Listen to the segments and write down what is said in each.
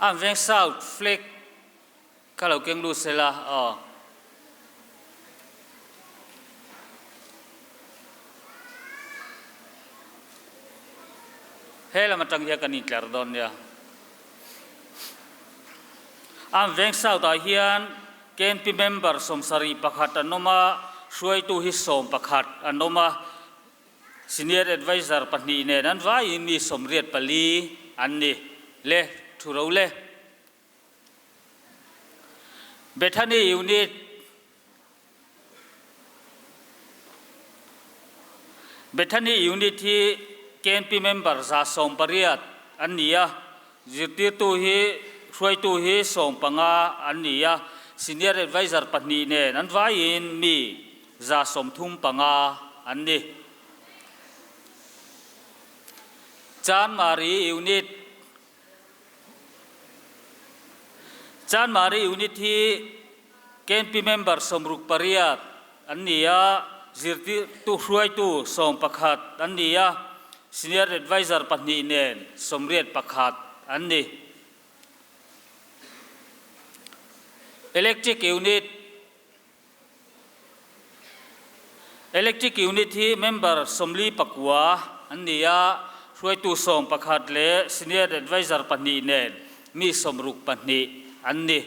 Armed Veng South flag kha lo keng lut sela aw. He lam atang hian kan intlar dawn nia. Armed Veng South ah hian KNP member 71 an awm a, hruaitu hi 11 an awm a. Senior Adviser pahnih nen an vaiin mi 84 an ni le thu ro le. Bethany Unit Bethany Unit hi KNP member 180 an ni a, zirtirtu hi hruaitu hi 15 an ni a, Senior Adviser pahnih nen an vaiin mi 135 an ni. Chanmari Unit Chanmari Unit hi KNP member 68 an ni a, zirtirtu hruaitu 11 an ni a, Senior Adviser pahnih nen 81 an ni. Electric Unit Electric Unit hi member 49 an ni a, hruaitu 11 leh Senior Adviser pahnih nen mi 62 an ni.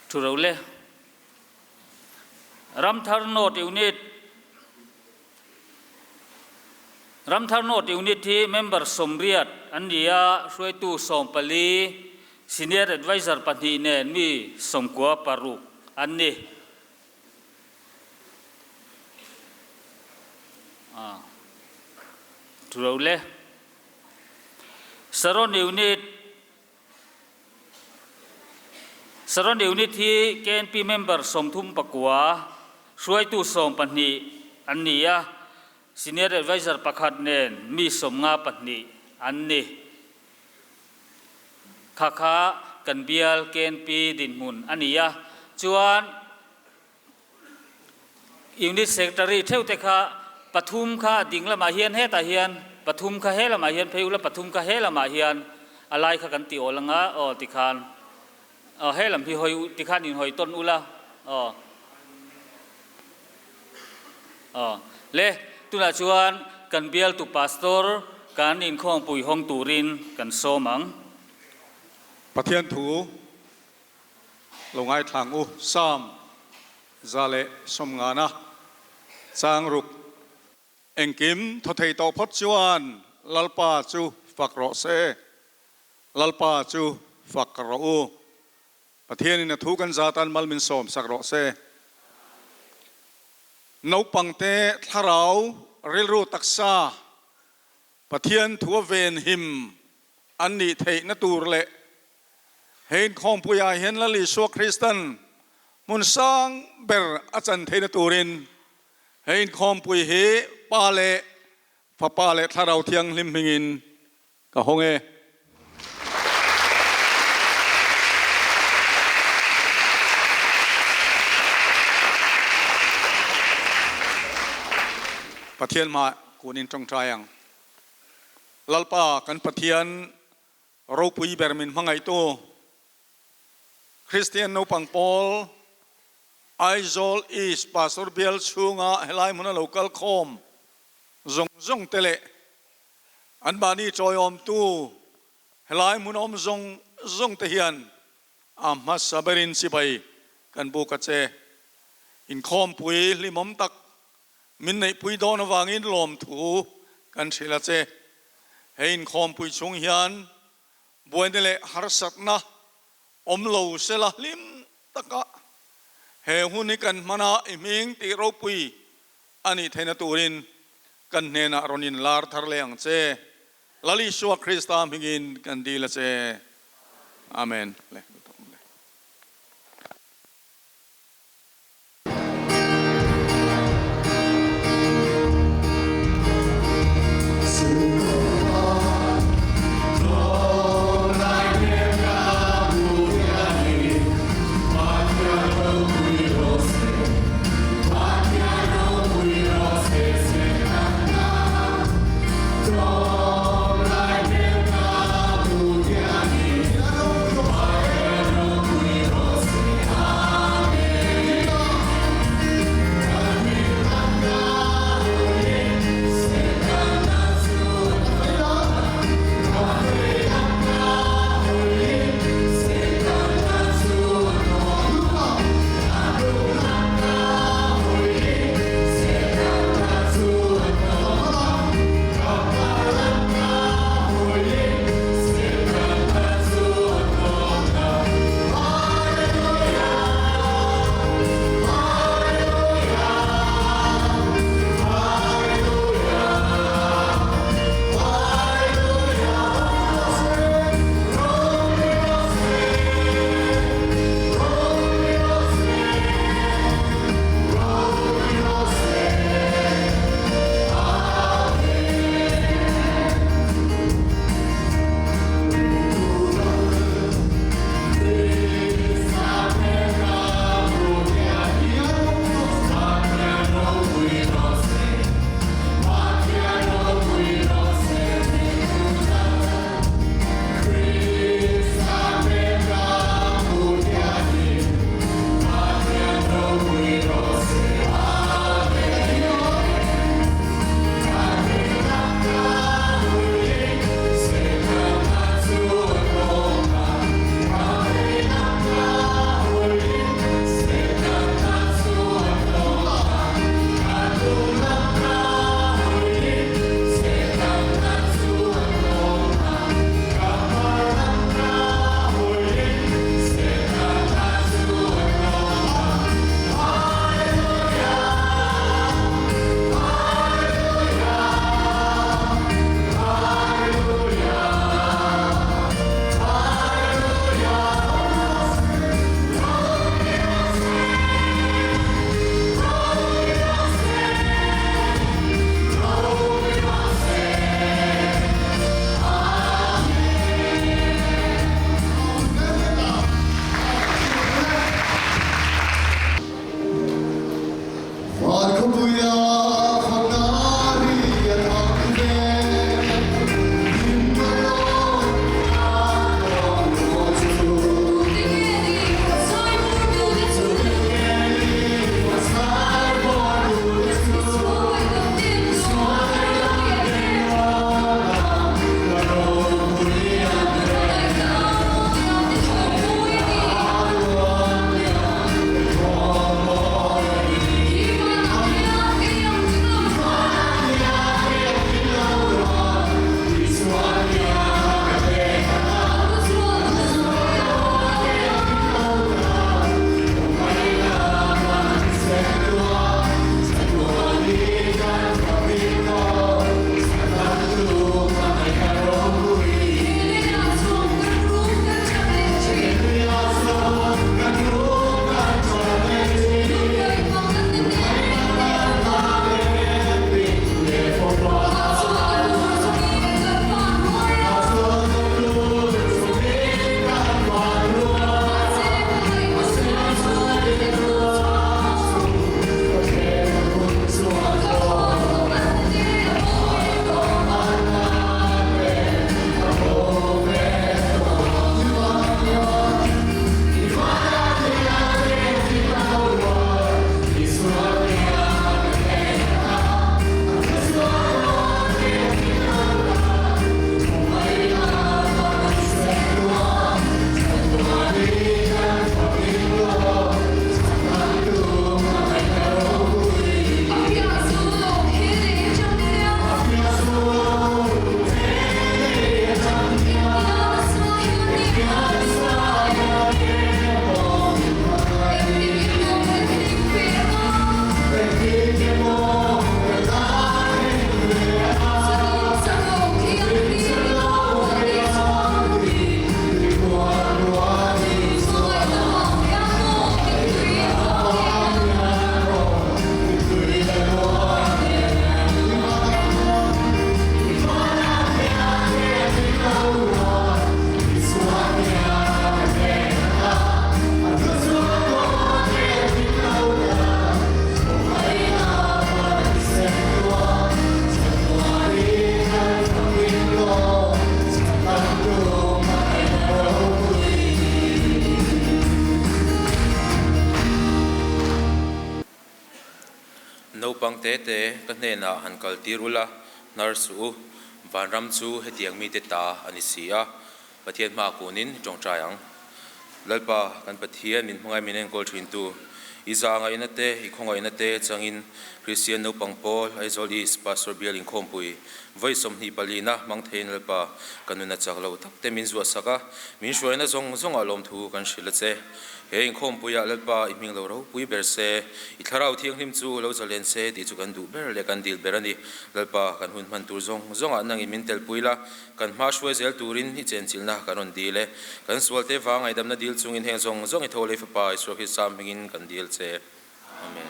Thu ro le. Ramthar North Unit Ramthar North Unit hi member 80 an ni a, hruaitu 14, Senior Adviser pahnih nen mi 96 an ni. Thu ro le. Saron Unit Saron Unit hi KNP member 39, hruaitu 12 an ni a, Senior Adviser pakhat nen mi 52 an ni. Kha kha kan bial KNP dinhmun a ni a, chuan Unit Secretary theuh te kha pathum kha ding lamah hian hetah hian pathum kha he lamah hian phei ula pathum kha he lamah hian a lai kha kan ti awl anga aw tikhan aw he lam hi hawi tikhan in hawi tawn ula aw aw le tunah chuan kan bialtu pastor kan inkhawmpui hawng turin kan sawm ang. Pathian thu Lo ngaithlang u Psalm 150 chang ruk engkim thaw thei tawh phawt chuan Lalpa chu fak rawh se, Lalpa chu fak rawh u. Pathianin a thu kan zatan mal min sawm sak rawh se. Naupangte thlarau rilru taksa Pathian thu a venhim an nih theihna tur leh He inkhawmpuiah hian Lal Isua Kristan hmun sang ber a chan theihna turin he inkhawmpui hi Pa leh Fapa leh Thlarau Thianghlim hmingin ka hawng e. Pathian hmah kunin tawngtai ang. Lalpa kan Pathian Ropui ber min hmangaihtu Kristian naupang pawl Aizawl East Pastor bial chhunga helai hmuna lo kal khawm zawng zawng te leh anmahni tawiawmtu helai hmun awm zawng zawng te hian a hmasa berin chibai kan buk a che. Inkhawmpui hlimawm tak Min neihpui dawn avangin lawmthu kan hrilh a che. He inkhawmpui chhung hian buaina leh harsatna awm lo sela hlim taka he hun hi kan hman a, i hming tih ropui a nih theihna turin kan hnenah rawn inlar thar leh ang che. Lal Isua Krista hmingin kan dil a che. Amen. Naupang te te ka hnenah han kal tir ula, hnar suh u, vanram chu hetiang mite ta a ni si a, Pathian hma kunin i tawngtai ang. Lalpa, kan Pathian min hmangaih min enkawl thintu, i zahngaihna te, i khawngaihna te changin Kristian naupang pawl Aizawl East Pastor Bial Inkhawmpui vawi 24na hmang theiin Lalpa, ka nuna chak lo tak te min zuahsak a, min hruaina zawng zawngah lawmthu kan hrilh a che. He inkhawmpuiah Lalpa i hming lo ropui ber se, i thlarau thianghlim chu lo zalen se tih chu kan duh ber leh kan dil ber a ni. Lalpa, kan hun hman tur zawng zawngah nangin min telpui la, kan hma hruai zel turin i chenchilhna kan rawn dil e. Kan sualte vang ngaidamna dil chungin heng zawng zawng i tho lei Fapa Isua Krista hmingin kan dil che. Amen.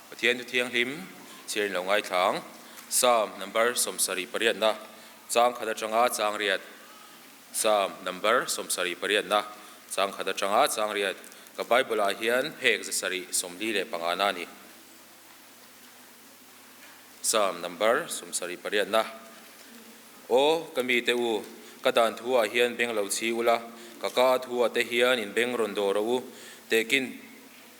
Pathian thu thianghlim chhiarin lo ngaithla ang. Psalm number 78na chang khat atanga chang riat. Psalm number 78na chang khat atanga chang riat ka Bible ah hian phek 745 na a ni. Psalm number 78 na Aw ka mite u, ka dan thu ah hian beng lo chhi ula, ka ka a thu ah te hian in beng rawn dawh rawh u, tehkin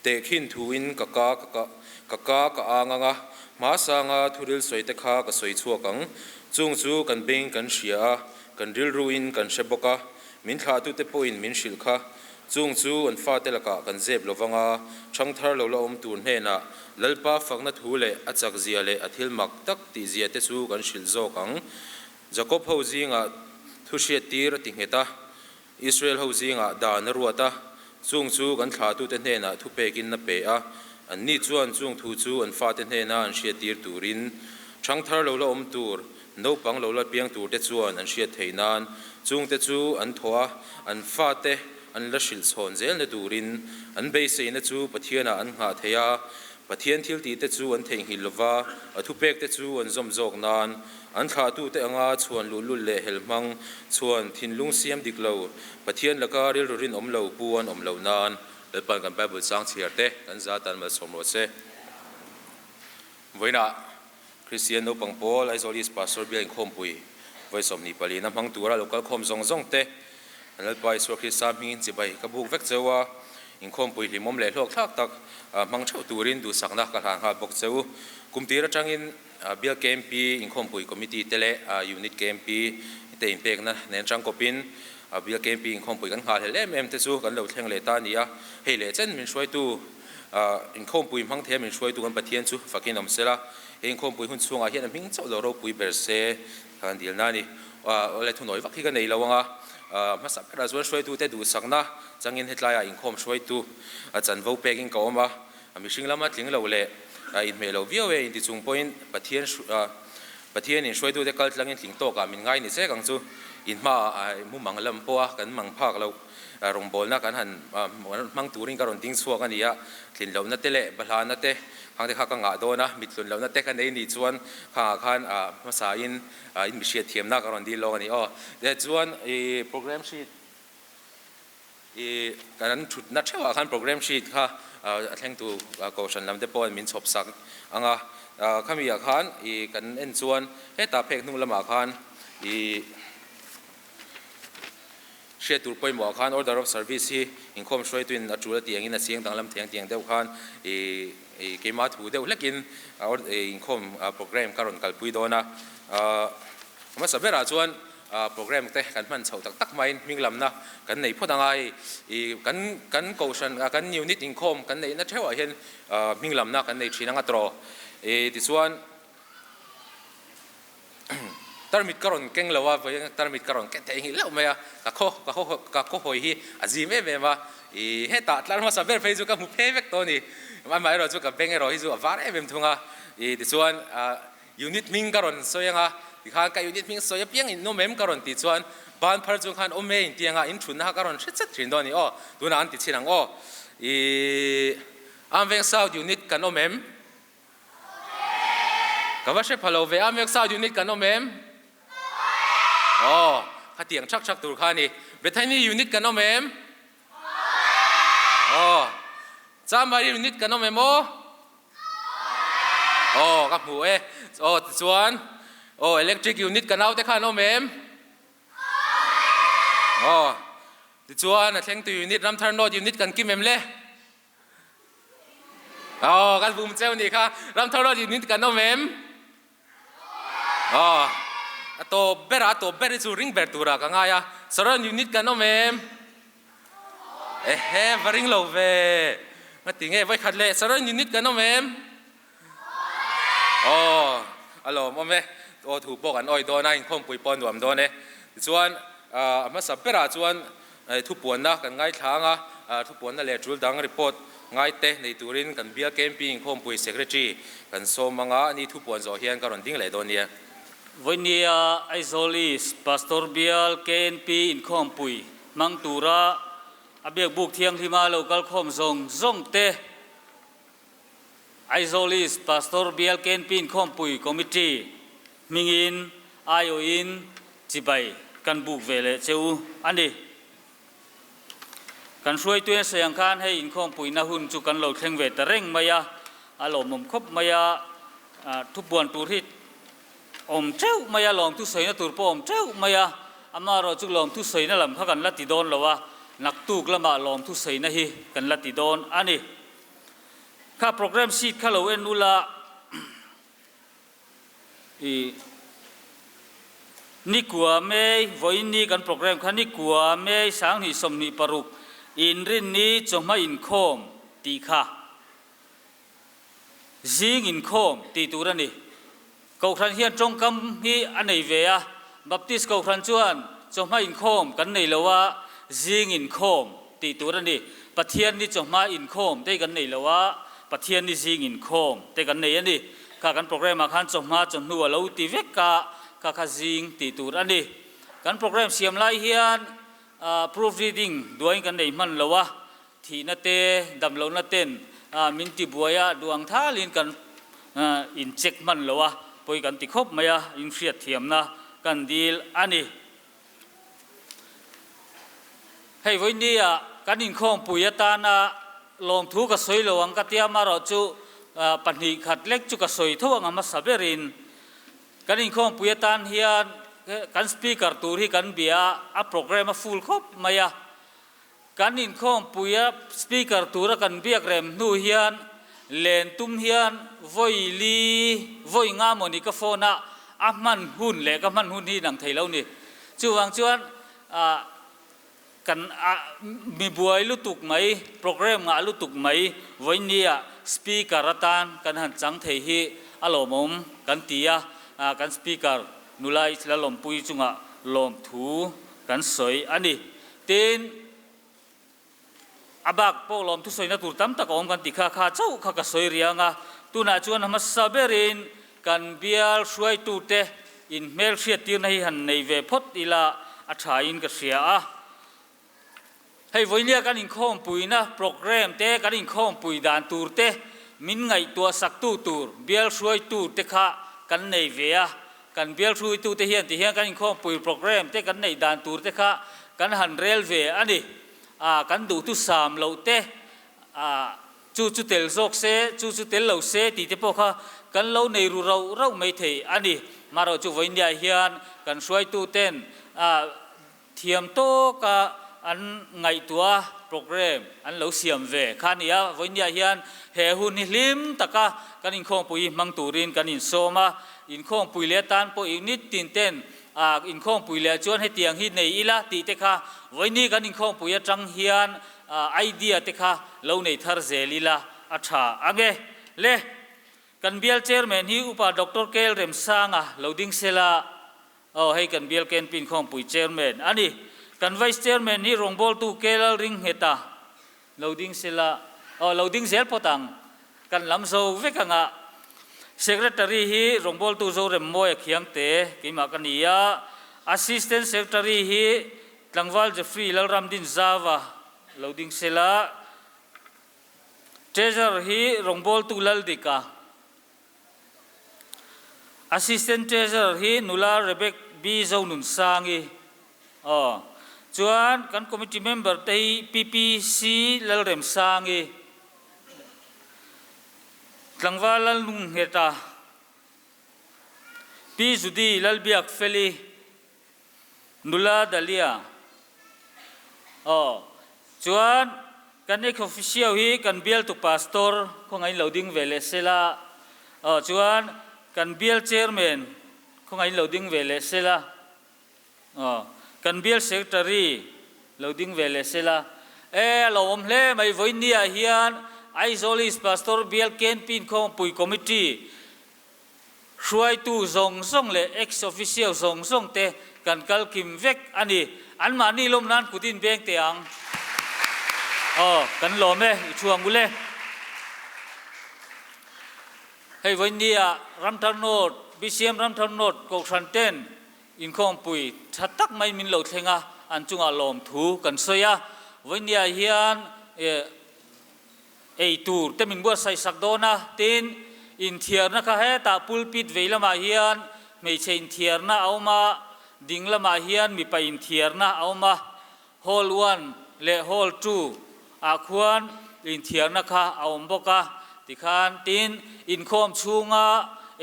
tehkhin thu in ka ka ka ka ka ka ang anga, hmasanga thuril sawi te kha ka sawi chhuak ang, chung chu kan beng kan hria a, Kan rilru in kan hre bawk a, min thlahtute pawhin min hrilh kha. Chung chu an fate lakah kan zep lo vang a, ṭhangthar lo la awm tur hnenah Lalpa fakna thu leh a chak zia leh a thil mak tak tih zia te chu kan hrilh zawk ang. Jakob ho zingah thu hriattir a ti nghet a, Israel ho zingah dan a ruat a, chung chu kan thlahtute hnenah thupekin a pe a, anni chuan chung thu chu an fate hnena an hriattir turin ṭhangthar lo la awm tur Naupang lo la piang turte chuan an hriat theih nan chungte chu an thaw a, an fate an la hrilh chhawn zelna turin an beiseina chu Pathianah an nghah thei a, Pathian thiltihte chu an theihnghilh lova, a thupekte chu an zawm zawk nan an thlahtute anga chhuan luhlul leh helhmang chhuan thinlung siam dik lo, Pathian laka rilru rinawm lo pu an awm loh nan Lalpa'n kan Bible chang chhiarte kan za tan malsawm rawh se. Vawiinah Kristian naupang pawl Aizawl East Pastor Bial Inkhawmpui vawi 24 na hmang tura lo kalkhawm zawng zawng te an Lalpa Isua Krista hmingin chibai ka buk vek cheu a, inkhawmpui hlimawm leh hlawk thlak tak hmang theuh turin duhsakna ka hlan nghal bawk cheu. Kum tir atangin Bial KMP Inkhawmpui Committee te leh Unit KMP te inpekna nen tangkawpin Bial KMP Inkhawmpui kan nghah hlel em em te chu kan lo thleng leh ta a ni a, hei leh chen min hruaitu Inkhawmpui hmang thei a min hruaitu kan Pathian chu fakin awm sela, he inkhawmpui hun chhungah hian a hming chauh lo ropui ber se kan dilna a ni. Awle thunawi vak hi ka nei lo anga, hmasa berah chuan hruaitute duhsakna changin hetlaiah inkhawm hruaitu chanvo pekin ka awm a, mihring lama tling lo leh inhmeh lo viau e inti chung pawhin Pathian Pathianin hruaitute kal tlangin tling tawkah min ngai ni chek ang chu, in hmaah mumang lam pawha kan mang phak loh. Rawngbawlna kan han hmang turin ka rawn ding chhuak a ni a, tlin lohna te leh bahlana te khang te kha ka ngah dawn a, mit tlun lohna te ka nei nih chuan khangah khan hmasain in mi hriat thiamna ka rawn dil lawk a ni aw. Chuan i program sheet i kan thutna theuhah khan program sheet kha a thlengtu kohhran lam te pawhin min chhawp sak ang a, khamiah khan i kan en chuan hetah phek hnung lamah khan i Hriat tur pawimawhah khan Order of Service hi inkhawm hruaituin a tul a tih angin a chiang danglam thei ang tih ang deuh khan ih keimah thu deuh hlekin inkhawm program ka rawn kalpui dawn a. Hmasa berah chuan program te kan hman chhoh tak tak hmain hming lamna kan nei phawt anga hei ih kan kan kohhran kan unit inkhawm kan neihna theuhah hian hming lamna kan nei thin anga tawh tichuan Tarmit ka rawn keng lo a, vawiin tarmit ka rawn ken theih nghilh hlauh mai a, ka khaw ka khaw ka khaw hawi hi a zim em em a, ih hetah tlar hmasa ber phei chu ka hmu phe vek tawh a ni, amaherawh chu ka beng erawh hi chu a var em em thung a, ih tichuan ah unit hming ka rawn sawi ang a, tikhan ka unit hming sawi apiang in awm em ka rawn tih chuan ban phar chung khan awm e inti ang a, in thutna kha ka rawn hre chat thin dawn a ni aw, tunah an ti chhin ang aw, ih Amveng South unit kan awm em? Ka va hre pha lo ve a, Milk South unit kan awm em? Aw, khatiang thak thak tur kha a ni. Bethany unit kan awm em? Aw, Chamari unit kan awm em aw? Aw, ka hmu e. Aw, tichuan, aw, Electric unit ka naute kha an awm em? Aw, tichuan, a thlengtu unit, Ramthar North unit kan kim em le? Aw kan bum cheu nih kha Ramthar Road unit kan awm em? Aw a tawp ber a, a tawp ber hi chu ring ber turah ka ngai a, Saron unit kan awm em? Ehe va ring lo ve, ngati nge vawikhat leh Saron unit kan awm em? Aw a lawmawm e, aw thu pawh kan awih dawn a, inkhawmpui pawh a nuam dawn e. Tichuan a hmasa berah chuan thupuanna kan ngaithla ang a, thupuanna leh tul dang report ngaite nei turin kan bial camping inkhawmpui secretary kan sawm ang a, ani thupuan zawh hian ka rawn ding leh dawn nia. Vawinia Aizawl East Pastor Bial KNP inkhawmpui hmang tura a biakbuk thianghlima lo kalkhawm zawng zawng te, Aizawl East Pastor Bial KNP Inkhawmpui Committee hmingin aiawhin chibai kan buk ve leh che u a ni. Kan hruaituin a sawi ang khan hei inkhawmpuina hun chu kan lo thleng ve ta reng mai a, a lawmawm khawp mai a, thupuan tur hi awm teuh mai a, lawmthu sawina tur pawh awm teuh mai a, amaherawh chu lawmthu sawina lam kha kan la ti dawn lo a, naktuk lamah lawmthu sawina hi kan la ti dawn a ni. Kha program sheet kha lo en ula i Nikua May vawiin ni kan program kha Nikua May 2026 inrinni chawhma inkhawm tih kha zing inkhawm tih tur a ni. Kohhran hian tawngkam hi a nei ve a, Baptist Kohhran chuan chawhma inkhawm kan nei lo a, zing inkhawm tih tur a ni. Pathian ni chawhma inkhawm te hi kan nei lo a, Pathian ni zing inkhawm te kan nei a ni. Kha kan program ah khan chawhma chawhnu a lo ti vek a, kha kha zing tih tur a ni. Kan program siam lai hian proof reading duain kan nei hman lo a, Thihna te, damlohna ten min ti buai a, duh ang thalin kan in check hman lo a, pawi kan ti khawp mai a, in hriatthiamna kan dil a ni. Hei vawinia kan inkhawmpui atana lawmthu ka sawi lo ang ka tia amaherawh chu 2 khat lek chu ka sawi tho ang a hmasa berin kan inkhawmpui atan hian kan speaker tur hi kan bia a, a program a full khawp mai a. Kan inkhawmpuia Speaker tura kan biak rem hnu hian len tum hian vawi li vawi nga mawni ka phone a, a hman hun leh ka hman hun hi inang thei lo ni. Chuvang chuan ah kan ah mi buai lutuk mai, program ngah lutuk mai vawinia Speaker atan kan han chang thei hi a lawmawm kan ti a, kan Speaker nula Lalawmpui chungah lawmthu kan sawi a ni. Tin, a bak pawh lawm thusawina tur tam tak a awm kan ti kha kha chauh kha ka sawi riang a, tunah chuan hmasa berin kan bial hruaitute inhmel hriattirna hi han nei ve phawt ila a thain ka hria a. Hei vawinia kan inkhawmpuina programme te, kan inkhawmpui dan tur te min ngaihtuah saktu tur bial hruaitute kha kan nei ve a, Kan bial hruaitute hian ti hian kan inkhawmpui programme te kan neih dan tur te kha kan han rel ve a ni. A, kan duhthusam loh te, a, chu chu tel zawk se, chu chu tel lo se tih te pawh kha kan lo nei ru rauh rauh mai thei a ni. Marawh chu vawinia hian kan hruaituten, a, Thiam tawka an ngaihtuah a, programme an lo siam ve kha a ni a. Vawinia hian he hun hi hlim taka kan inkhawmpui hi hmang turin kan insawm a. Inkhawmpui leh atan pawh unit tin ten inkhawmpui leh chuan hetiang hi nei ila tih te kha vawiini kan inkhawmpui atang hian idea te kha lo nei thar zel ila a tha ang e. Le, kan bial chairman hi Upa Doctor KL Remsanga lo ding sela. Aw, hei kan bial campaign khawmpui chairman a ni. Kan vice chairman hi rawngbawltu K Lalringheta lo ding sela, aw lo ding zel phawt ang, kan lam zo vek ang a. Secretary hi rawngbawltu Zoremmawia Khiangte keimah ka ni a, assistant secretary hi tlangval Jeffrey Lalramdinzava lo ding sela, treasurer hi rawngbawltu Laldika. Assistant Treasurer hi nula Rebek B Zonunsangi aw. Chuan kan committee member te hi PPC Lalremsangi, Tlangval Lalnungheta, Pi Judy Lalbiakfeli, Nula Dahlia aw. Chuan. Kan ex officio hi kan bialtu pastor khawngaih in lo ding ve leh sela aw chuan kan bial chairman khawngaih in lo ding ve leh sela aw kan bial secretary lo ding ve leh sela e a lo awm hle mai vawinia hian Aizawl East Pastor Bial Campaign Khawngpui Committee Hruaitu zawng zawng leh ex officio zawng zawng te kan kal kim vek a ni. Anmahni lawm nan kut in beng teh ang. Aw, kan lawm e, i thu ang u le. Hei vawinia Ramthar North, BCM Ramthar North Kohhran ten inkhawmpui tha tak mai min lo thleng a, an chungah lawmthu kan sawi a. Vawinia hian Ei tur te min buatsaih sak dawn a, tin, inthiarna kha hetah pulpit vei lamah hian hmeichhe inthiarna a awm a, ding lamah hian mipa inthiarna a awm a, hall one leh hall two ah khuan inthiarna kha a awm bawk a, tikhan, tin, inkhawm chhunga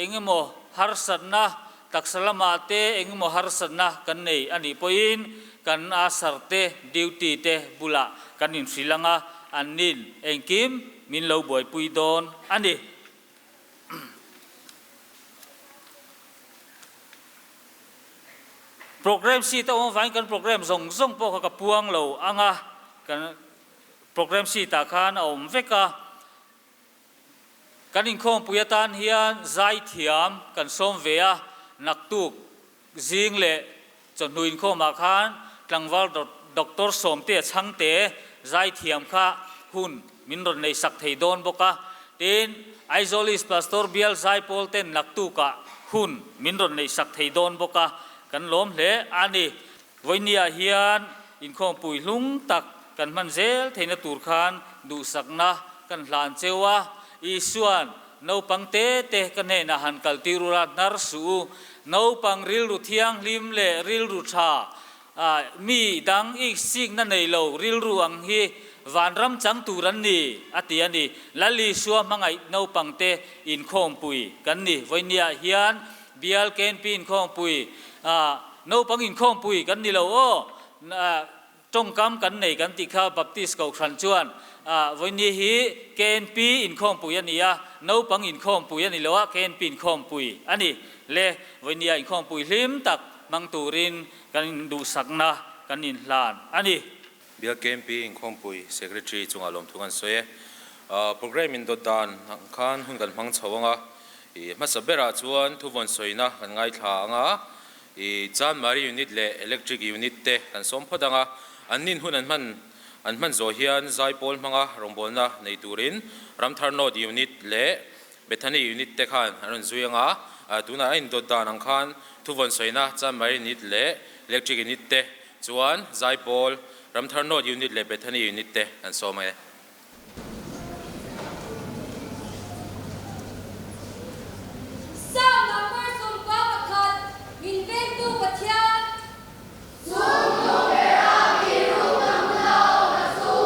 eng emaw harsatna Taksa lamah te engemaw harsatna kan nei a nih pawhin kan asar te, duty te bulah kan inhrilh ang a, an nin engkim min lo buaipui dawn a ni. Programme sheet a awm avangin kan programme zawng zawng pawh kha ka puang lo ang a, kan programme sheet ah khan a awm vek a. Kan inkhawmpui atan hian zaithiam kan sawm ve a, naktuk zing leh chawhnu inkhawmah khan tlangval Doctor Sawmtea Chhangte zaithiam kha hun min rawn nei sak thei dawn bawk a, tin, Aizawl East Pastor Bial Zaipawl ten naktukah hun min rawn nei sak thei dawn bawk a, kan lawm hle a ni. Vawinia hian inkhawmpui hlung tak kan hman zel theihna tur khan duhsakna kan hlan cheu a, Isua'n naupang te te ka hnenah han kal tir ula hnar suh u, naupang rilru thianghlim leh rilru tha, mi dang iksikna nei lo rilru ang hi vanram chang tur an ni, a ti a ni. Lal Isua hmangaih naupang te inkhawmpui kan ni. Vawinia hian Bial KNP inkhawmpui, naupang inkhawmpui kan ni lo aw, tawngkam kan nei kan tih kha Baptist Kohhran chuan vawiini hi KNP inkhawmpui a ni a, naupang inkhawmpui a ni lo a, KNP inkhawmpui a ni le. Vawiinia inkhawmpui hlim tak hmang turin kan induhsakna kan inhlan a ni. Bial KNP inkhawmpui Secretary chungah lawmthu kan sawi e. Programme indawt dan ang khan hun kan hmang chho ang a, i hmasa berah chuan thuvawn sawina kan ngaithla ang a, i Chanmari Unit leh Electric Unit te kan sawm phawt ang a, an nin hun an hman an hman zawh hian zaipawl hmanga rawngbawlna nei turin Ramthar North Unit leh Bethany Unit te khan an rawn zui ang a, tunah a indawt dan ang khan thuvawn sawina Chanmari Unit leh Electric Unit te Chuan Zaipawl, Ramthar North Unit leh Bethany Unit te an sawm e. Psalm number 11, Min vengtu Pathian. Chungtu bera biru ka hmun a awm a chu,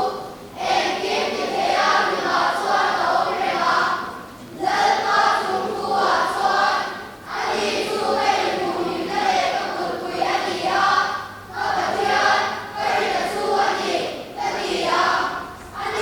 engkim ti thei a hnimah chuan a awm reng a, Lalpa chungtu ah chuan Ani chu ka inhmuhhlimna leh ka kulhpui a ni a, ka Pathian, ka rina chu a ni, ka ti a. Ani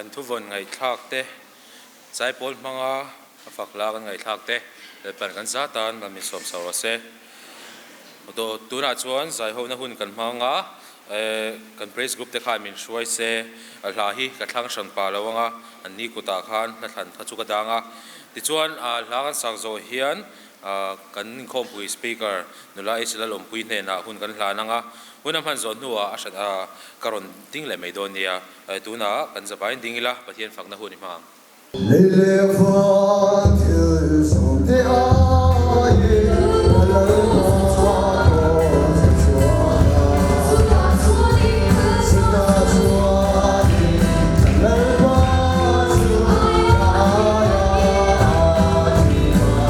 Kan thuvawn ngaihthlak te, zaipawl hmanga a fak hla kan ngaihthlak te Lalpan kan za tan mal min sawm chho rawh se. Tunah chuan zaihona hun kan hmang a, kan praise group te khan min hruai se, a hla hi ka thlang hran pah lo ang a, an ni kutah khan hla thlan kha chu ka dang a. Tichuan hla kan sak zawh hian Kan inkhawmpui Speaker nula Isla Lawmpui hnenah hun kan hlan ang a, hun a hman zawh hnuah a hrat a ka rawn ding leh mai dawn nia. Tunah kan zavaiin ding ila Pathian fakna hun i hmang ang. Lei leh van thil zawng te aiin ka Lalpa thawn che chuan a. Chutah chuanin ka Lalpa chu ka aia a thi.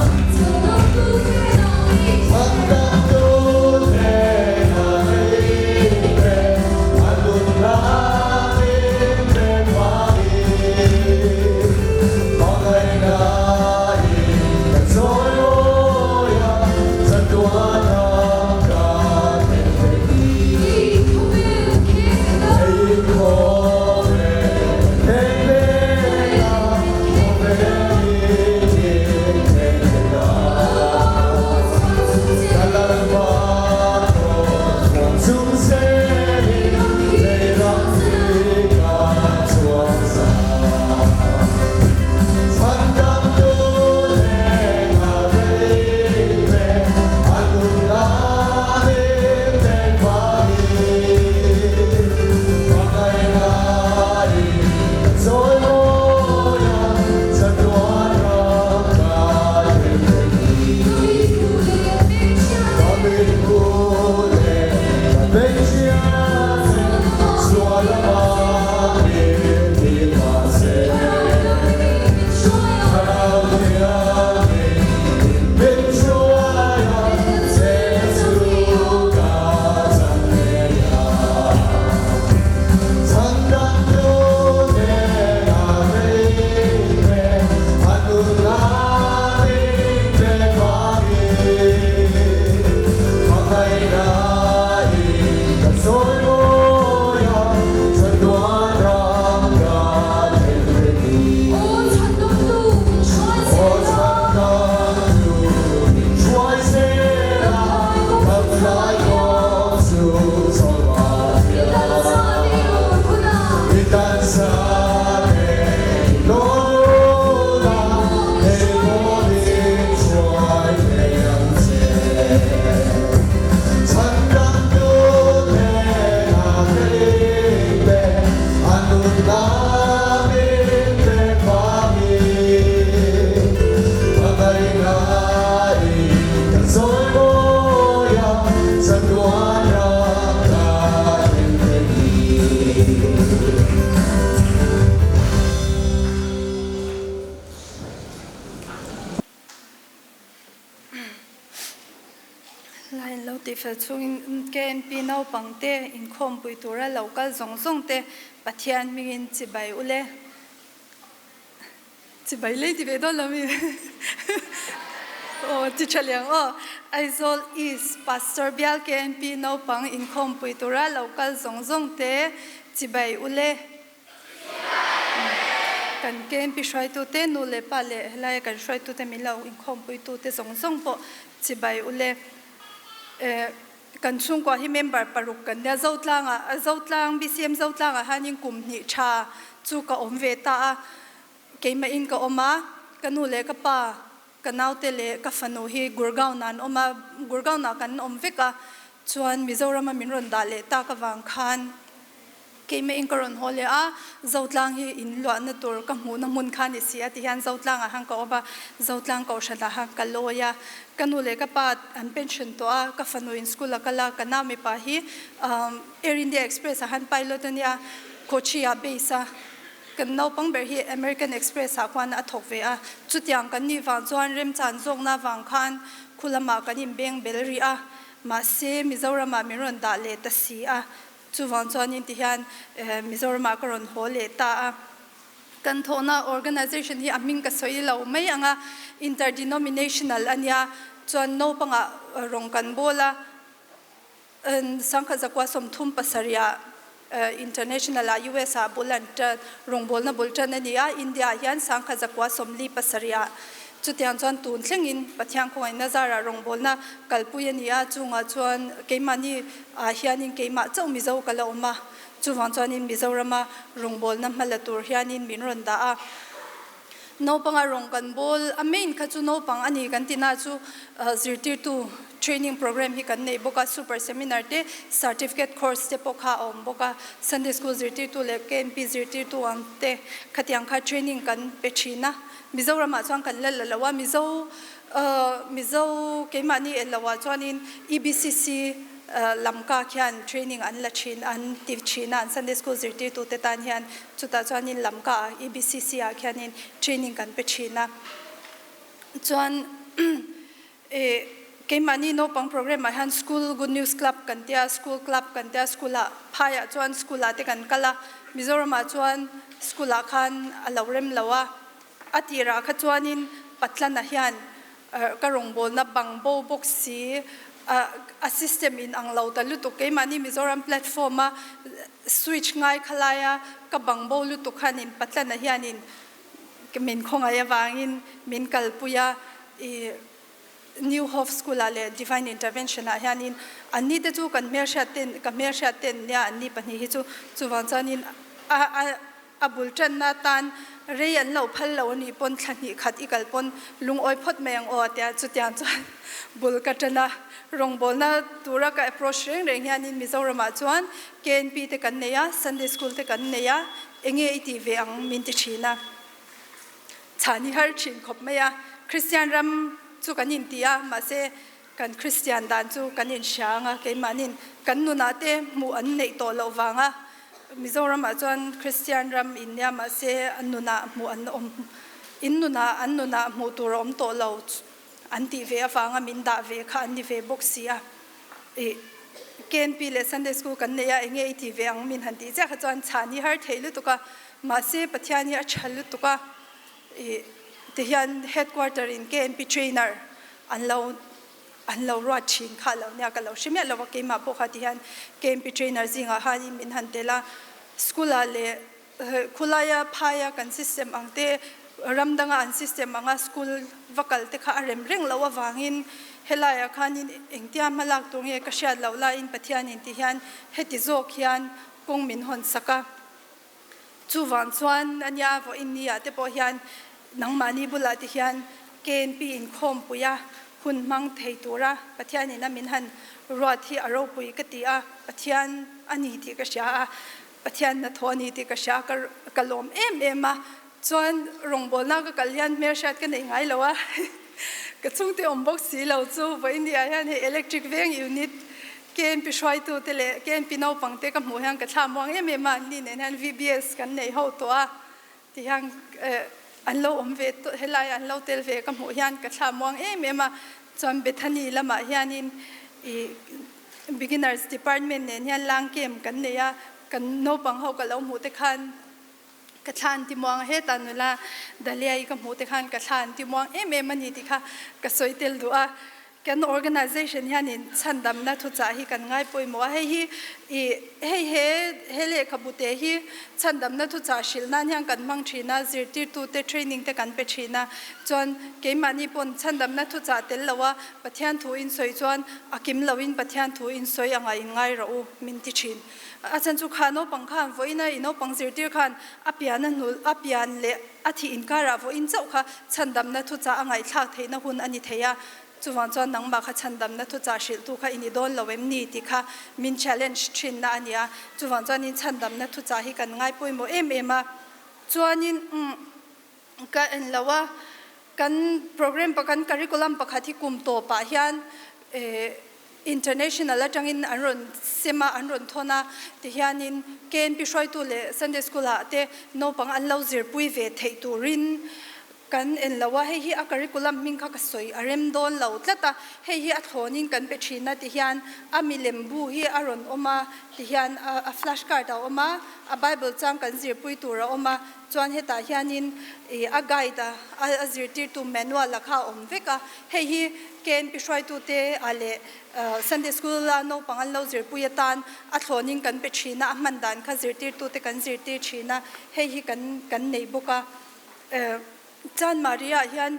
Line lo tihfel chungin KNP naupangte inkhawmpui tura lo kal zawng zawng te Pathian hmingin chibai ule. Chibai lei ti ve dawn lo mi? Aw ti tha liang aw. Aizawl East Pastor Bial KNP naupang inkhawmpui tura lo kal zawng zawng te chibai ule. Kan KNP hruaitute nu leh pa leh helaia kan hruaitute min lo inkhawmpuitute zawng zawng pawh chibai ule. Kan chhungkua hi member paruk kan nia, Zotlangah, Zotlang, BCM Zotlangah hianin kum hnih tha chu ka awm ve ta a, keimahin ka awm a, ka nu leh ka pa, ka naute leh ka fanu hi Gurgaon ah an awm a, Gurgaon ah kan awm vek a, chuan Mizorama min rawn dah leh tak avang khan Keimah in ka rawn haw leh a, Zotlang hi in luahna tur ka hmuhna hmun kha a ni si a ti hian Zotlangah khan ka awm a, Zotlang kohhranah khan ka lawi a, ka nu leh ka pa an pension tawh a, ka fanu in school a kal a, ka nau mipa hi Air India Express ah khan pilot a nia, Kochi ah base a, kan naupang ber hi American Express ah khuan a thawk ve a, chutiang kan nih vang chuan remchan zawkna vang khan khu lamah kan inbeng bel rih a, mahse Mizoramah min rawn dah leh ta si a, Chuvang chuanin ti hian Mizoramah ka rawn haw leh ta a. Kan thawhna organisation hi a hming ka sawi lo mai ang a, interdenominational a nia, chuan naupangah rawng kan bawl a, sangkhat zakua 37 ah. International ah US ah bul an tan, rawngbawlna bul tan a ni a, India ah hian 1947 ah chutiang chuan tun thlengin Pathian khawngaihna zarah rawngbawlna kalpui a ni a, chungah chuan keimahni ah hianin keimah chauh Mizo ka la awm a, chuvang chuanin Mizorama rawngbawlna hma la tur hianin min rawn dah a. Naupanga rawng kan bawl a main kha chu naupang a ni kan ti na chu zirtirtu training program hi kan nei bawk a, super seminar te certificate course te pawh kha a awm bawk a, Sunday school zirtirtu leh KMP zirtirtu ang te khatiang kha training kan pe thin a, Mizoramah chuan kan la la lo a, Mizo Mizo keimahni en loah chuanin EBCC Lamka khian training an la thin an ti thin a, an Sunday school zirtirtu te tan hian chutah chuanin Lamka ah EBCC ah khianin training kan pe thin a. Chuan eh keimahni naupang program ah hian school good news club kan tia, school club kan tia, school ah phaiah chuan school ah te kan kal a, Mizoram ah chuan school ah khan a lo rem lo a, a tirah kha chuanin Patlana hian Ka rawngbawlna bang bo bawk si, a system in ang lo ta lutuk. Keimahni Mizoram platform a switch ngai kha laia ka bang bo lutuk khanin Patlana hianin min khawngaih avangin min kalpui a, i New Hope School ah leh Divine Intervention ah hianin anni te chu kan hmelhriat ten ka hmelhriat ten nia anni pahnih hi chu chuvang chuanin a a A bul tanna atan rei an lo phal lo a nih pawn thla hnih khat i kal pawn lungawi phawt mai ang aw a tia chutiang chuan bul ka tan a. Rawngbawlna tura ka approach reng reng hianin Mizoramah chuan KNP te kan nei a, Sunday School te kan nei a, enge i tih ve ang min ti thin a. Chhan i har thin khawp mai a, Kristian ram chu kan inti a, mahse kan Kristian dan chu kan inhria ang a, keimahnin kan nunah te hmuh an neih tawh loh vanga Mizoramah chuan Kristian ram in nia mahse an nunah hmuh an awm in nunah an nunah hmuh tur a awm tawh lo an tih ve avanga min dah ve kha an ni ve bawk si a. Ih KNP leh Sunday School kan nei a enge i tih ve ang min han tih chiah kha chuan chhan hi har thei lutuk a mahse Pathian hi a tha lutuk a ih tihian headquarter in KNP trainer an lo An lo ruat thin kha lo nia ka lo hre miah lo a, keimah pawh kha ti hian KMP trainer zingah khanin min han tel a, school ah leh khulaia phaia kan system ang te ram danga an system anga school va kal te kha a rem reng loh avangin helaiah khanin engtia hma lak tur nge ka hriat loh laiin Pathianin ti hian heti zawk hian kawng min hawn sak a. Chuvang chuan a nia vawiin ni ah te pawh hian nangmahni bulah te hian KNP inkhawmpui a hun hmang thei tura Pathianin a min han ruat hi a ropui ka ti a, Pathian a ni tih ka hria a, Pathian hnathawh a ni tih ka hria a, ka lawm em em a. Chuan rawngbawlna ka kal hian hmelhriat ka nei ngai lo a, ka chhungte awm bawk si lo chu vawiin ni ah hian hei electric veng unit KNP hruaitute leh KNP naupangte ka hmuh hian ka thla muang em em a, anni nen hian VBS kan nei ho tawh a ti hian an lo awm ve helai an lo tel ve ka hmuh hian ka thla muang em em a, chuan Bethany lamah hianin ih beginners department nen hian lang camp kan nei a, kan naupang ho ka lo hmuh te khan ka thla an ti muang a, hetah nula Dahlia-i ka hmuh te khan ka thla an ti muang em em a ni tih kha ka sawi tel duh a. Kan organization hianin chhandamna thuchah hi kan ngai pawimawh a, hei hi ih hei he he lehkhabu te hi chhandamna thuchah hrilh nan hian kan hmang thin a, zirtirtute training te kan pe thin a, chuan keimahni pawn chhandamna thuchah tel lo a Pathian thu in sawi chuan a kim loin Pathian thu in sawi anga in ngai rawh u min ti thin. A chhan chu kha naupang khan vawiin a i naupang zirtir khan a pian a hnul a pian leh A thih inkarah vawiin chauh kha chhandamna thuchah a ngaihthlak theihna hun a ni thei a, chuvang chuan nangmah kha chhandamna thuchah hrilhtu kha i ni dawn lo em ni tih kha min challenge thinna a ni a, chuvang chuanin chhandamna thuchah hi kan ngai pawimawh em em a, chuanin umm ka en lo a, kan program pakhat curriculum pakhat hi kum tawpah hian eh International atangin an rawn sem a, an rawn thawn a, tihianin KNP hruaitu leh Sunday School ah te naupang an lo zirpui ve theih turin Kan en lo a, hei hi a curriculum hming kha ka sawi a rem dawn lo tlat a, hei hi a thlawnin kan pe thin a ti hian a milem bu hi a rawn awm a ti hian a flash card a awm a, a bible chang kan zirpui tur a awm a, chuan hetah hianin ih a guide a a zirtirtu manual a kha a awm vek a, hei hi KNP hruaitute ah leh Sunday school a naupang an lo zirpui atan a thlawnin kan pe thin a, a hman dan kha zirtirtute kan zirtir thin a, hei hi kan kan nei bawk a. Chanmari ah hian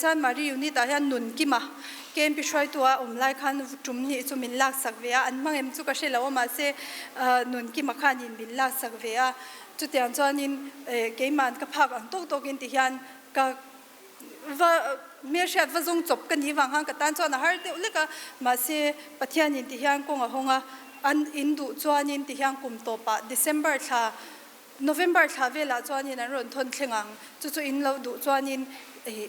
Chanmari unit ah hian nun kima KMP hruaitu a awm lai khan tum hnih chu min laksak ve a, an hmang em chu ka hre lo a mahse nun kima khanin min laksak ve a, chutiang chuanin keiman ka phak ang tawk tawkin ti hian ka va hmelhriat va zawng chawp ka nih vang khan ka tan chuan a har deuh lek a, mahse Pathianin ti hian kawng a hawng a, an in duh chuanin ti hian kum tawpah December thla November thla velah chuanin an rawn thawn thleng ang, chu chu in lo duh chuanin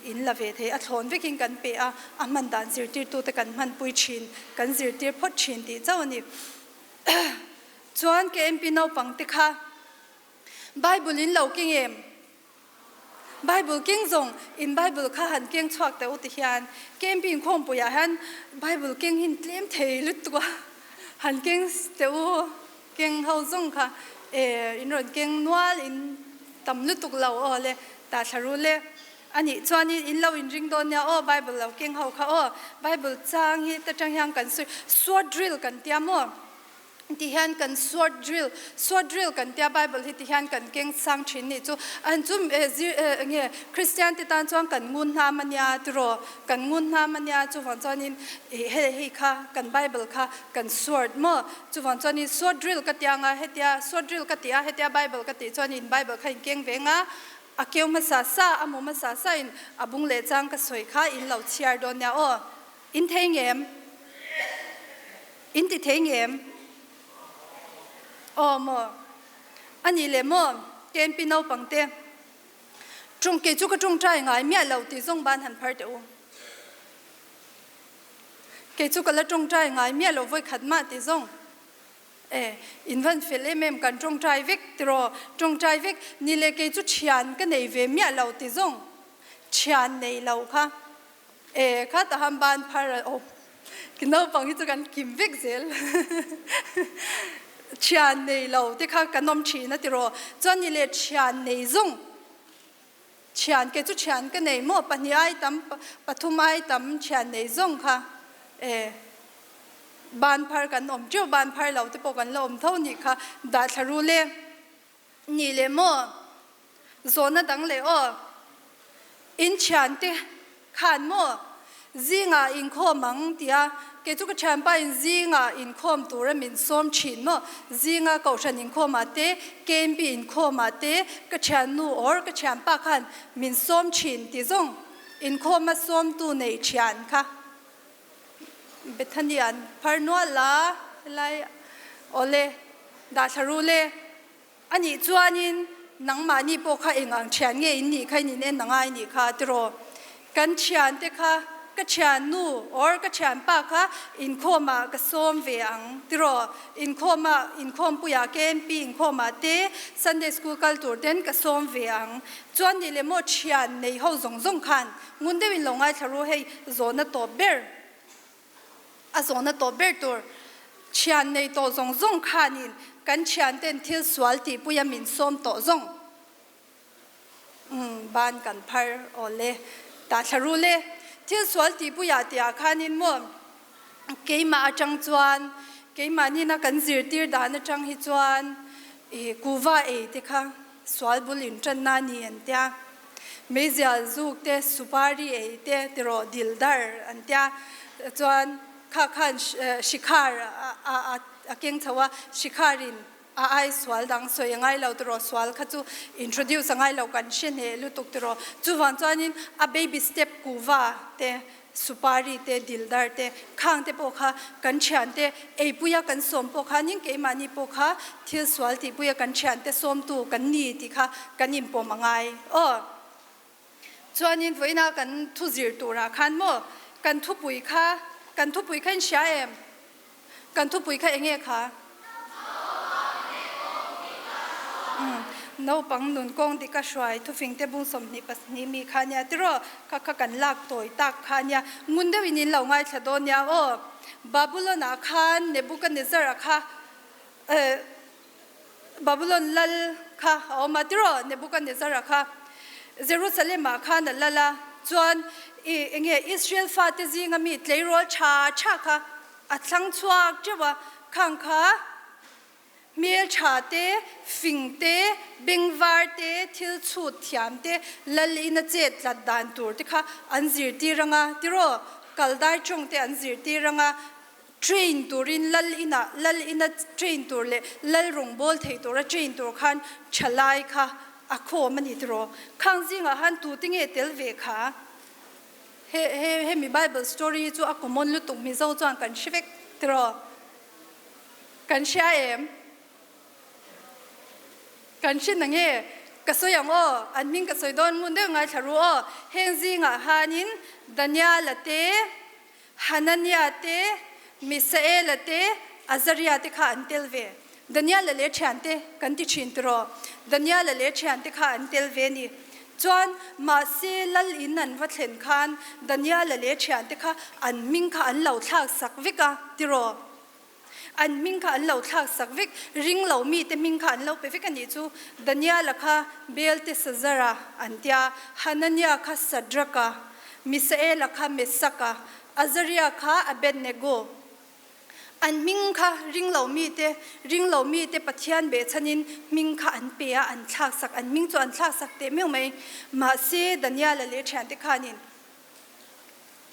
in la ve thei. A thlawn vekin kan pe a, a hman dan zirtirtute kan hmanpui thin, kan zirtir phawt thin tih chauh a ni. Chuan KMP naupangte kha Bible in lo keng em? Bible keng zawng in Bible kha han keng chhuak teh u ti hian KMP inkhawmpuiah hian Bible keng hi in tlem thei lutuk a, han keng teh u, keng ho zawng kha e in rawn keng nual in tam lutuk lo aw le tah thla ru le a nih chuanin in lo inring dawn nia aw Bible lo keng ho kha aw Bible chang hi ta tang hian kan sawi sword drill kan tia maw. Ti hian kan sword drill, sword drill kan tia Bible hi ti hian kan keng sang thin nih chu. An chu zir nge Christian te tan chuan kan ngun hnam ania tiraw, kan ngun hnam ania chuvang chuanin hei hei kha kan Bible kha kan sword maw chuvang chuanin sword drill ka tia anga hetia sword drill ka tih a hetia Bible ka tih chuan in Bible kha in keng ve anga a keu hmasa sa a mu hmasa sa in a bung leh chang ka sawi kha in lo chhiar dawn nia aw. In thei ngem? In ti thei ngem? Aw maw? A nih leh maw? KNP naupang te, Ṭawng kei chu ka ṭawngṭai ngai miah lo tih zawng ban han phar teh u. Kei chu ka la ṭawngṭai ngai miah lo vawi khat mah tih zawng. E, in van fel em em kan ṭawngṭai vek tiraw? Ṭawngṭai vek ni leh kei chu ṭhian ka nei ve miah lo tih zawng. Ṭhian nei lo kha. E kha ta han ban phar a awm ki naupang hi chu kan kim vek zel thian nei lo te kha kan awm thin a tiraw chuan ni leh thian nei zawng thian kei chu thian ka nei maw pahnih ai tam pathum ai tam thian nei zawng kha e ban phar kan awm teuh ban phar lo te pawh kan la awm tho nih kha dah thla ru le ni leh maw Zawhna dang leh aw. In thiante khan maw zingah inkhawm ang tia kei chu ka thianpa in zingah inkhawm tura min sawm thin maw zinga kohhran inkhawmah te KMP inkhawmah te ka thiannu or ka thianpa khan min sawm thin ti zawng inkhawma sawmtu nei thian kha Bethany an phar nual a helai awle dahthla ru le. A nih chuanin nangmahni pawh kha eng ang thian nge in nih kha in in en a ngai nih kha tiraw? Kan thiante kha ka thiannu or ka thianpa kha inkhawmah ka sawm ve ang tiraw? Inkhawmah inkhawmpuiah KMP inkhawmah te Sunday school kal tur ten ka sawm ve ang. Chuan nih leh maw thian nei ho zawng zawng khan ngun deuhin lo ngaithla ru hei zawhna tawp ber. A zawhna tawp ber tur thian nei tawh zawng zawng khanin kan thianten thil sual tihpuia min sawm tawh zawng umm ban kan phar aw le tah thla ru le. Thil sual tihpuiah tihah khanin maw keimah atang chuan keimah nina kan zirtir dan atang hi chuan ih kuva ei te kha sual bul intanna a ni an tia. Meizial zuk te, supari ei te tiraw dil dar an tia chuan kha khan shikhar a keng chho a, shikhar in a ai sual dang sawi a ngai lo tiraw sual kha chu introduce a ngai lo kan hre hneh lutuk tiraw chuvang chuanin a baby step kuva te Supari te, Dildar te, khang te pawh kha kan thiante eipuia kan sawm pawh khanin keimahni pawh kha thil sual tihpuia kan thiante sawmtu kan ni tih kha kan inpawm a ngai aw. Chuanin vawiina kan thu zir turah khan maw kan thupui kha kan thupui kha in hria em? Kan thupui kha enge kha? Naupang nun kawng dik a hruai thufing te bung 22 mi kha nia tiraw kha kha kan lak tawi tak kha nia ngun deuhin in lo ngaithla dawn nia aw. Babulon ah khan Nebuchadnezzar a kha eh Babulon lal kha a awm a tiraw Nebuchadnezzar a kha Jerusalem ah khan a lal a chuan i enge Israel fate zinga mi tleirawl tha tha kha a thlang chhuak teuh a khang kha Hmel tha te, fing te, bengvar te, thil chhut thiam te, lal in a chet tlat dan tur te kha an zirtir anga tiraw? Kaldai tawng te an zirtir anga train turin lal inah lal ina train tur leh lal rawngbawl thei tura train tur khan thalai kha a khawm a ni tiraw? Khang zingah han tute nge tel ve kha? He he hemi Bible story hi chu a common lutuk Mizo chuan kan hre vek tiraw? Kan hria em? Kan hre na nge? Ka sawi ang aw, an hming ka sawi dawn ngun deuh ngaithla ru aw. Heng zingah hanin Daniela te, Hanania te, Misaela te, Azaria te kha an tel ve. Daniela leh thiante kan ti thin tiraw? Daniela leh thiante kha an tel ve ni. Chuan mahse lal in an va thlen khan Daniela leh thiante kha an hming kha an lo thlak sak vek a tiraw? An hming kha an lo thlak sak vek, ring lo mite hming kha an lo pe vek a nih chu. Daniela kha Beltesazara an tia, Hanania kha Sadraka, Misaela kha Mesaka, Azaria kha Abednego. An hming kha ring lo mite, ring lo mite Pathian behchhanin hming kha an pe a, an thlak sak, an hming chu an thlak sak teh meuh mai. Mahse, Daniela leh thiante khanin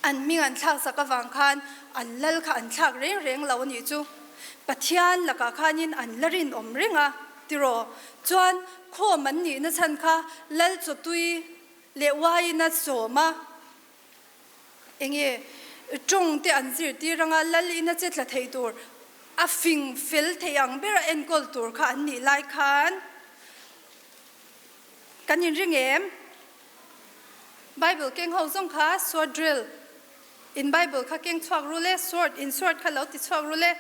An hming an thlak sak avang khan an lal kha an thlak reng reng lo a nih chu. Pathian lakah khanin an la rinawm reng a, tiraw? Chuan khawm an nihna chhan kha lal chawtui leh uaiin a sawm a, enge tawng te an zirtir anga lal ina che tla thei tur, a fing fel thei ang bera enkawl tur kha an nih lai khan kan inring em? Bible keng ho zawng kha sword drill in Bible kha keng chhuak ru le, sword in sword kha lo ti chhuak ru le.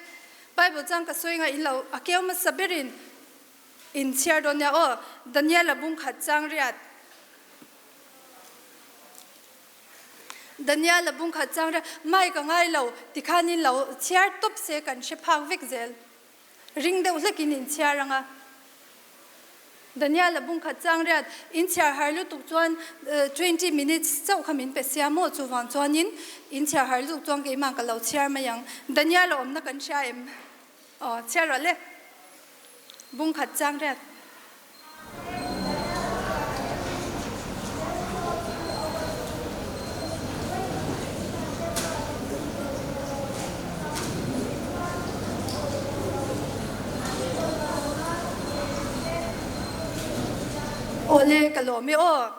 Bible chang ka sawi nga in lo a keu hmasa berin in chhiar dawn nia aw. Daniel a bung khat chang riat. Daniel a bung khat chang riat. Mic a ngai lo tikhan in lo chhiar tawp se kan hre phak vek zel. Ring deuh hlekin in chhiar ang a. Daniel a bung khat chang riat in chhiar har lutuk chuan 20 minutes chauh kha min pe sia maw chuvang chuanin in chhiar har lutuk chuan keimah ka lo chhiar mai ang. Daniel a awmna kan hria em? Aw chhiar rawh le. Bung khat chang riat. Awle ka lawm e aw.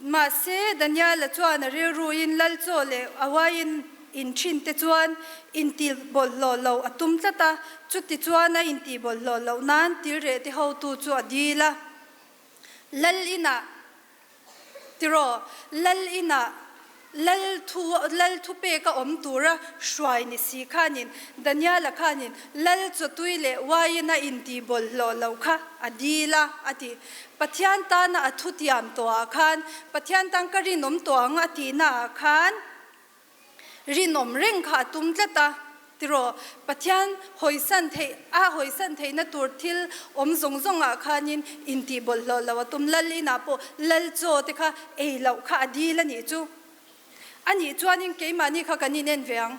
Mahse Daniela chuan a rilruin lal chaw leh a uaiin in thin te chuan intih bawlhhlawh loh a tum tlat a, chuti chuan a intih bawlhhlawh loh nan tilreh te hotu chu a dil a. Lal inah tiraw, lal inah lal thu lal thupek a awm tura hruai ni si khanin Daniela khanin lal chawtui leh uaiin a intih bawlhhlawh loh kha a dil a, a ti. Pathian tana a thutiam tawhah khan Pathian tan ka rinawm tawh ang a tihnaah khan, Rinawm reng kha a tum tlat a, tiraw? Pathian hawisan theih, a hawisan theihna tur thil awm zawng zawngah khanin intih bawlhhlawh lo a tum. Lal inah pawh lal chaw te kha ei loh kha a dil a nih chu. A nih chuanin keimahni kha kan inen ve ang.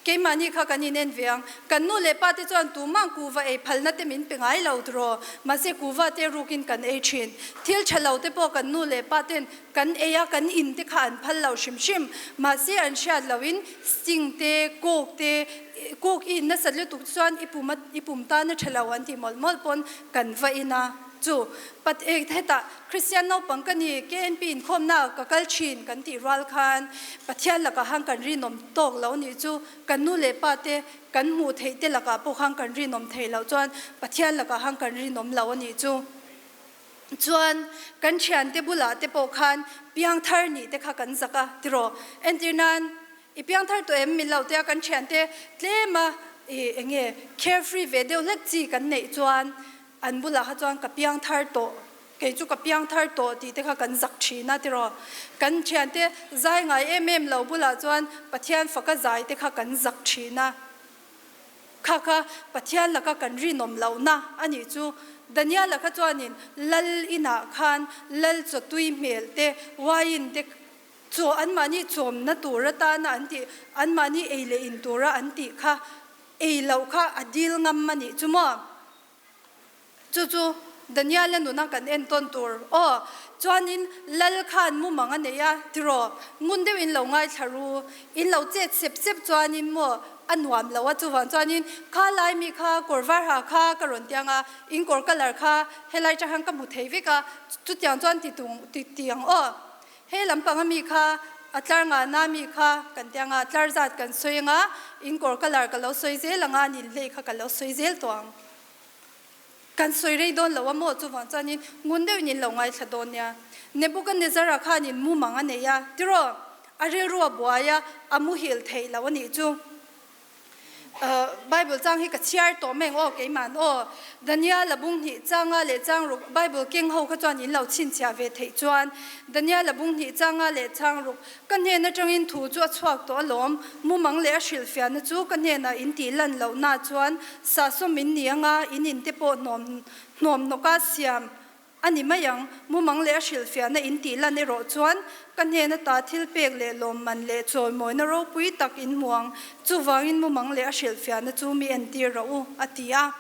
Keimahni kha kan inen ve ang. Kan nu leh pa te chuan tumah kuhva ei phalna te min pe ngai lo tiraw? Mahse kuhva te rukin kan ei thin. Thil tha lo te pawh kan nu leh pa ten Kan ei a, kan in te kha an phal lo hrim hrim. Mahse an hriat loin sting te, coke te, coke i in nasat lutuk chuan i pum a, i pum tan a tha lo an tih mawlh mawlh pawn kan va in a. Chu pat e hetah Kristian naupang ka ni, KNP inkhawmna ka kal thin kan tih rual khan Pathian lakah khan kan rinawm tawk lo nih chu kan nu leh pa te kan hmuh theih te lakah pawh khan kan rinawm thei loh chuan Pathian lakah khan kan rinawm lo a nih chu. Chuan kan thiante bulah te pawh khan piangthar nih te kha kan zak a tiraw? Entir nan i piangthar tawh em min lo tia kan thiante tlema i enge carefree ve deuh hlek chi kan neih chuan an bulah kha chuan ka piangthar tawh. Kei chu ka piang thar tawh tih te kha kan zak thin a tiraw. Kan thiante zai ngai em em lo bulah chuan Pathian faka zai te kha kan zak thin a. Kha kha Pathian laka kan rinawm lohna a nih chu. Daniel-a kha chuanin lal inah khan lal chawtui hmel te, wine te chaw anmahni chawmna tur atana an tih, anmahni ei leh in tura an tih kha ei loh kha a dil ngam a nih chu maw? Chu chu Daniel-a nuna kan entawn tur aw. Chuanin Lal khan mumang a nei a, tiraw, ngun deuhin lo ngaithla ru, in lo chet sep sep chuanin maw a nuam lo a, chuvang chuanin kha lai mi kha kawr var ha kha ka rawn tiang a, in kawr colour kha helai tang hian ka hmu thei vek a, chutiang chuan ti tung ti tiang aw. He lampang a mi kha a tlar ngahna mi kha kan tiang a, tlar zat kan sawi ang a, in kawr colour ka lo sawi zel ang a, nin hlei kha ka lo sawi zel tawh ang. Kan sawi rei dawn lo a maw? Chuvang chuanin ngun deuhin in lo ngaithla dawn nia. Nebuchadnezzar-a khanin mumang a nei a, tiraw? A rilru a buai a, a muhil theih lo a nih chu. Bible chang hi ka chhiar tawh mai ang aw keima'n aw. Daniel-a bung hnih changa leh chang ruk Bible keng ho kha chuan in lo chhinchhiah ve theih chuan Daniel-a bung hnih changa leh chang ruk Ka hnen atangin thu chu a chhuak tawh alawm, mumang leh a hrilhfiahna chu ka hnenah in tih lan lohna chuan sahsawm in ni anga in in te pawh hnawm hnawm hnawka siam a ni mai ang, mumang leh a hrilhfiahna in tih lan erawh chuan ka hnen ata thil pek leh lawmman leh chawimawina ropui tak in hmu ang, chuvangin mumang leh a hrilhfiahna chu mi entir rawh u, a ti a.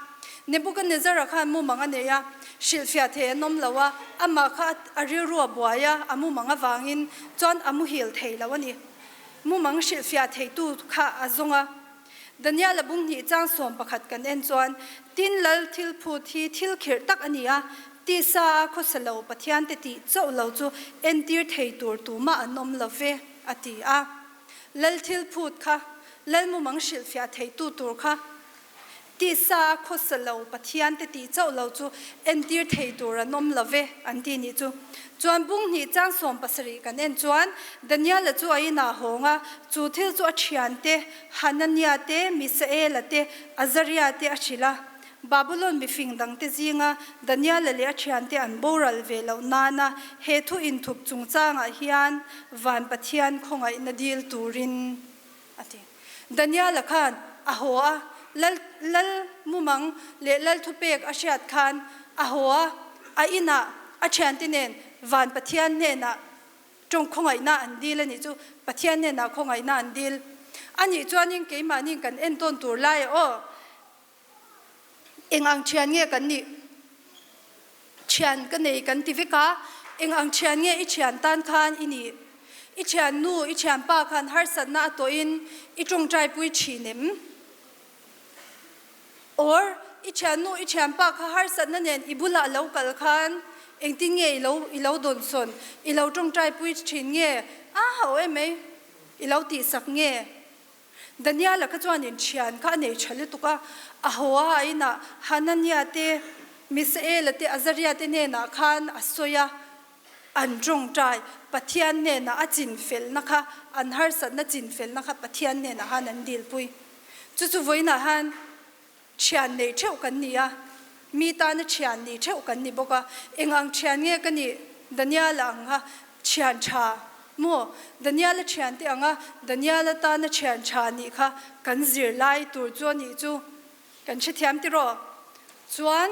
Nebuchadnezzar-a khan mumang a nei a, hrilhfiah thei an awm lo a, amah kha a rilru a buai a, a mumang avangin chuan a muhil thei lo a ni. Mumang hrilhfiah theitu kha a zawng a. Daniel-a bunghnih chang 11 kan en chuan, Tin lal thil phut hi thil khirh tak a ni a, tisa a khawsa lo Pathiante tih chauh lo chu entir thei tur tumah an awm lo ve, a ti a. Lal thil phut kha, lal mumang hrilhfiah theitu tur kha, Tisa a khawsa lo Pathian te tih chauh lo chu entir thei tur an awm lo ve an ti nih chu. Chuan bung hnih chang 70 kan en chuan Daniel-a chu a inah hawng a, chu thil chu a thian te, Hanania te, Misael-a te, Azaria te a hrilh a. Babylon mifing dang te zinga Daniel-a leh a thian te an boral ve loh nana he thu inthup chungchangah hian van Pathian khawngaihna dil turin A ti. Daniel-a khan a haw a, lal lal mumang leh lal thupek a hriat khan a haw a, a inah a thiante nen van Pathian hnenah tawng khawngaihna an dil a nih chu, Pathian hnenah khawngaihna an dil a nih chuanin keimahniin kan entawn tur lai a aw. Eng ang thian nge kan nih? Thian ka nei kan ti vek a, eng ang thian nge i thian tan khan i nih? I thian nu, i thian pa khan harsatna a tawhin i tawngtai pui thin em? Or, i thian nu, i thian pa kha harsatna nen i bulah lo kal khan engtin nge i lo i lo dawnsawn, i lo tawngtai pui thin nge? A hauh em ei, i lo tihsak nge? Daniel-a kha chuan inthian kha a nei tha lutuk a, a haw a, a inah Hanania te, Misael-a te, Azaria te hnenah khan a sawi a, an tawngtai Pathian hnenah a chinfelna kha, an harsatna chinfelna kha Pathian hnenah khan an dilpui. Chu chu vawiinah khan Thian nei theuh kan ni a, mi tana thian ni theuh kan ni bawk a. Eng ang thian nge ka nih? Daniel-a ang kha thian tha maw? Daniel-a thiante anga Daniel-a tana thian tha nih kha kan zirlai tur chu a nih chu kan hrethiam tiraw? Chuan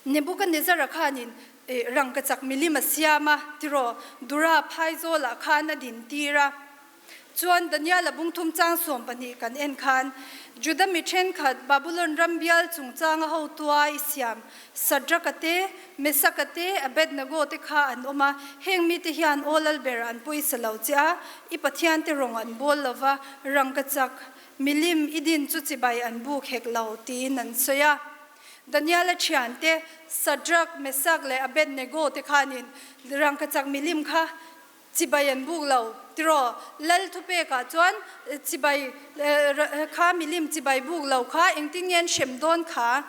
Nebuchadnezzar-a khanin rangkachak milim a siam a tiraw? Dura phaizawlah khan a dintir a. Chuan Daniel-a bungthum chang 12 kan en khan, Juda mi thenkhat Babulon ram bial chungchanga hotua i siam Sadraka te, Mesaka te, Abednego te kha an awm a, heng mite hian aw lalber an pawisa lo che a, i pathiante rawng an bawl lo va, rangkachak milim i din chu chibai an buk hek lo, tiin an sawi a. Daniel-a thiante Sadrak, Mesak leh Abednego te khanin rangkachak milim kha Chibai an buk lo tiraw? Lal thupekah chuan chibai kha milim chibai buk lo kha engtin nge an hrem dawn kha?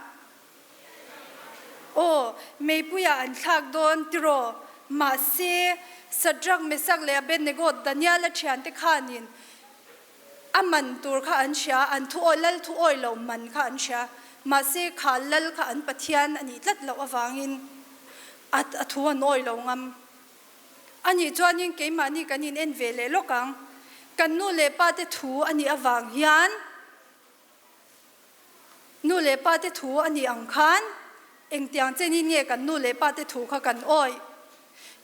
Aw, meipuiah an thlak dawn tiraw? Mahse, Sadrak, Mesak leh Abednego, Daniel-a thiante khanin a man tur kha an hria, an thu awi, lal thu awi lo man kha an hria. Mahse, kha lal kha an Pathian a nih tlat loh avangin. A thu a nawi lo ngam. A nih chuanin keimahni kan in en ve leh lawk ang. Kan nu leh pa te thu a nih avang hian nu leh pa te thu a nih ang khan engtiang chenin nge kan nu leh pa te thu kha kan awih.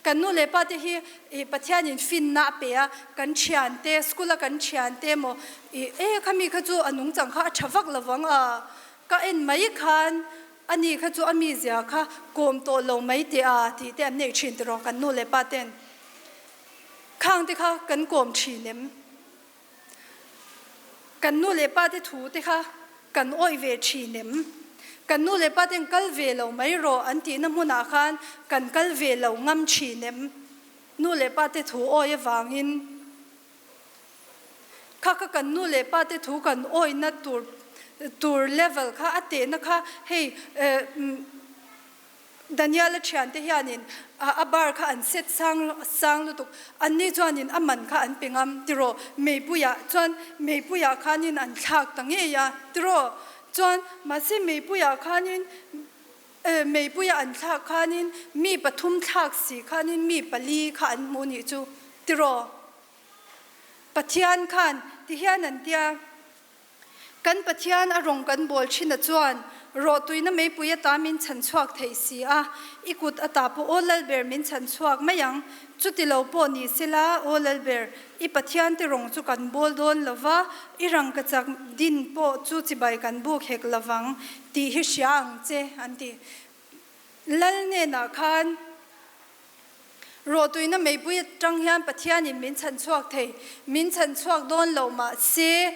Kan nu leh pa te hi ih Pathianin finna a pe a, kan thiante, school a kan thiante emaw ih e khami kha chu a nungchang kha a tha vak lovang a, ka en mai khan A ni kha chu a mizia kha kawm tawh lo mai teh a tih te an neih thin tiraw kan nu leh pa ten. Khang te kha kan kawm thin em? Kan nu leh pa te thu te kha kan awih ve thin em? Kan nu leh pa ten kal ve lo mai rawh an tihna hmunah khan kan kal ve lo ngam thin em? Nu leh pa te thu awih avangin Kha kha kan nu leh pa te thu kan awihna tur tur level kha a tehna kha hei Daniel-a thiante hianin a bar kha an set sang sang lutuk anni chuanin a man kha an pe ngam tiraw meipuiah chuan meipuiah khanin an thlak ta ngei a tiraw chuan mahse meipuiah khanin meipuia an thlak khanin mi pathum thlak si khanin mi pali kha an hmu nih chu tiraw. Pathian khan ti hian an tia, Kan Pathian a rawng kan bawl thin a chuan rawhtuina meipui ata min chhan chhuak thei si a, i kut ata pawh aw Lalber min chhan chhuak mai ang, chuti lo pawh ni sela aw Lalber, i Pathian te rawng chu kan bawl dawn lo va, i rangkachak din pawh chu chibai kan buk hek lo vang tih hi hria ang che an ti. Lal hnenah khan. Rawhtuina meipui atang hian Pathianin min chhan chhuak thei, min chhan chhuak dawn lo mahse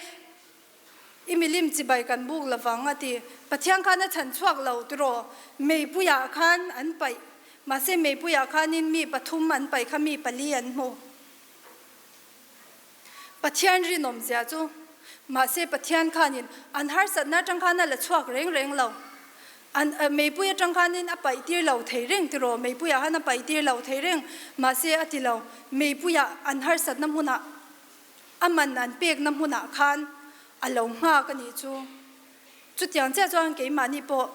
i milim chibai kan buk lovang a ti. Pathian khan a chhan chhuak lo tiraw? Meipuiah khan an paih, mahse meipuiah khanin mi pathum an paih kha mi pali an hmu. Pathian rinawmzia chu mahse Pathian khanin an harsatna atang khan a la chhuak reng reng lo. An meipui atang khanin a paih tir lo thei reng tiraw? Meipuiah khan a paih tir lo thei reng mahse a ti lo. Meipuiah an harsatna hmunah a man an pekna hmunah khan a lo nghak a nih chu. Chutiang chiah chuan keimahni pawh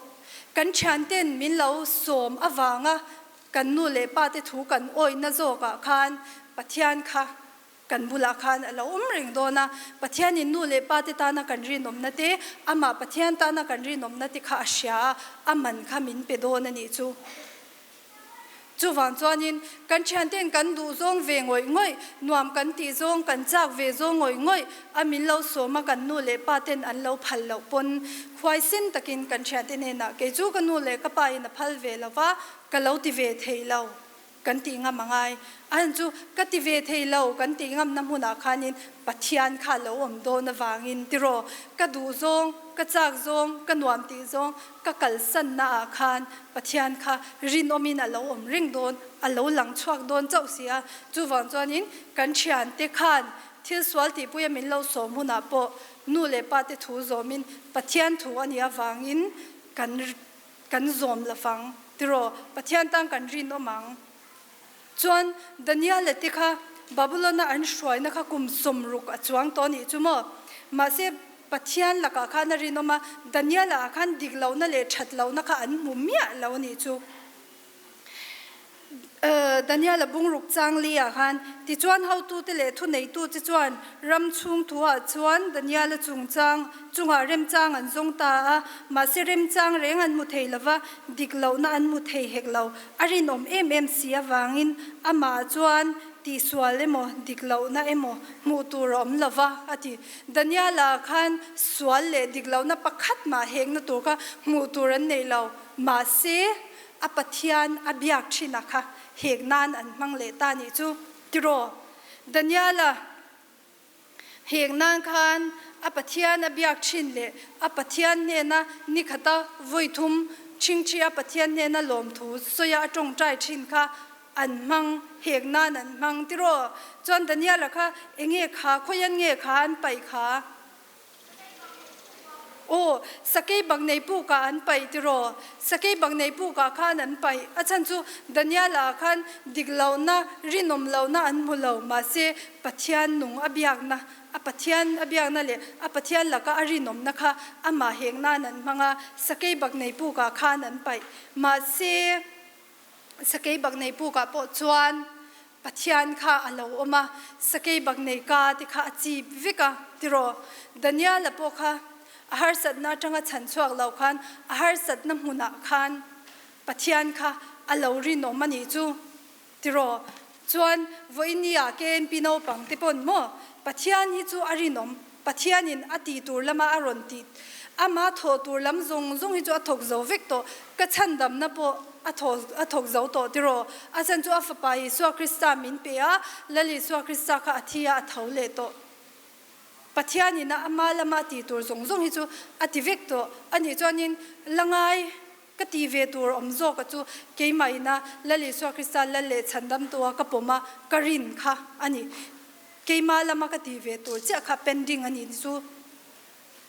kan thianten min lo sawm avanga kan nu leh pa te thu kan awihna zawkah khan Pathian kha Kan bulah khan a lo awm reng dawn a, Pathianin nu leh pa te tana kan rinawmna te, amah Pathian tana kan rinawmna te kha a hria a, a man kha min pe dawn a nih chu. Chuvang chuanin kan thianten kan duh zawng ve ngawih ngawih, nuam kan tih zawng, kan chak ve zawng ngawih ngawih a min lo sawm a, kan nu leh pa ten an lo phal loh pawn huaisen takin kan thiante hnenah kei chu ka nu leh ka pa in a phal ve lo va, ka lo ti ve thei lo. Kan tih ngam a ngai. A han chu ka ti ve thei lo, kan tih ngamna hmunah khanin Pathian kha lo awm dawn avangin tiraw, ka duh zawng, ka chak zawng, ka nuam tih zawng, ka kalsanna ah khan Pathian kha rinawmin a lo awm reng dawn, a lo lang chhuak dawn chauh si a. Chuvang chuanin kan thiante khan thil sual tihpuia min lo sawm hunah pawh nu leh pa te thu zawmin Pathian thu a nih avangin kan Kan zawm la fang tiraw? Pathian tan kan rinawm ang. Chuan Daniel-a te kha Babylon-a an hruaina kha kum 60 a chuang tawh a nih chu maw? Mahse Pathian lakah khan a rinawm a, Daniel-a ah khan dik lohna leh that lohna kha an hmu miah lo a nih chu. Daniel-a bungruk chang li ah khan, Tichuan hotute leh thuneitute chuan ram chhung thuah chuan Daniel-a chungchang chungah remchang an zawng ta a, mahse remchang reng an hmu thei lova, dik lohna an hmu thei hek lo. A rinawm em em si avangin amah chuan tihsual emaw dik lohna emaw hmuh tur a awm lova, a ti. Daniel-a khan sual leh dik lohna pakhat mah hekna tur kha hmuh tur an nei lo, mahse, A Pathian a biak thin a kha hek nan an hmang leh ta nih chu tiraw? Daniela hek nan khan a Pathian a biak thin leh a Pathian hnena nikhata vawi thum chhingchhi a Pathian hnena lawmthu sawia a tawngtai thin kha an hmang hek nan an hmang tiraw? Chuan Daniela kha enge kha khawian nge kha an paih kha? Aw, sakei bak nei pukah an paih tiraw? Sakei bak nei pukah khan an paih. A chhan chu Daniel-a khan dik lohna, rinawm lohna an hmu lo. Mahse, Pathian nung a biakna, a Pathian a biakna leh a Pathian laka a rinawmna kha amah heng nan an hmang a, sakei bak nei pukah khan an paih. Mahse. Sakei bak nei pukah pawh chuan Pathian kha a lo awm a, sakei bak nei ka te kha a chip vek a, tiraw? Daniel-a pawh kha a harsatna atanga chhan chhuak lo khan a harsatna hmunah khan Pathian kha a lo rinawm a nih chu, tiraw? Chuan vawinia KNP naupang te pawn maw Pathian hi chu a rinawm, Pathianin a tih tur lama a rawn tih, ama thawh tur lam zawng zawng hi chu a thawk zo vek tawh, ka chhandamna pawh a thaw a thawk zo tawh tiraw? A chhan chu a Fapa Isua Krista min pe a, Lal Isua Krista kha a thi a, a tho leh tawh. Pathianin a ama lama a tih tur zawng zawng hi chu a ti vek tawh a nih chuanin la ngai ka ti ve tur awm zawka chu keimah ina Lal Isua Krista Lal leh Chhandamtua ka pawm a, ka rin kha a ni. Keimah lama ka tih ve tur chiah kha pending a nih chu.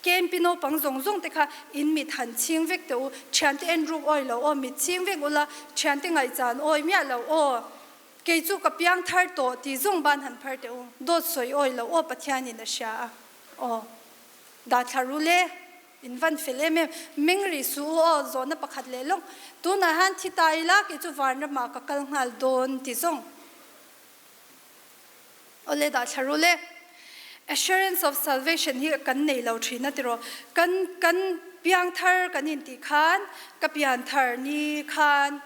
KMP naupang zawng zawng te kha in mit han chhing vek teh u, thiante en ruk awi lo aw, mit chhing vek ula, thiante ngaihchan awi miah lo aw, kei chu ka piang thar tawh tih zawng ban han phar teh u, dawt sawi awi lo aw Pathianin a hria a aw. Dah thla ru le, in van fel em em, meng rih suh u aw, zawhna pakhat leh lawk, tunah hian thi ta ila kei chu vanramah ka kal nghal dawn ti zawng. Awle dah thla rul e. Assurance of salvation hi kan nei lo thin a tiraw. Kan kan piangthar kan intih khan ka pianthar ni khan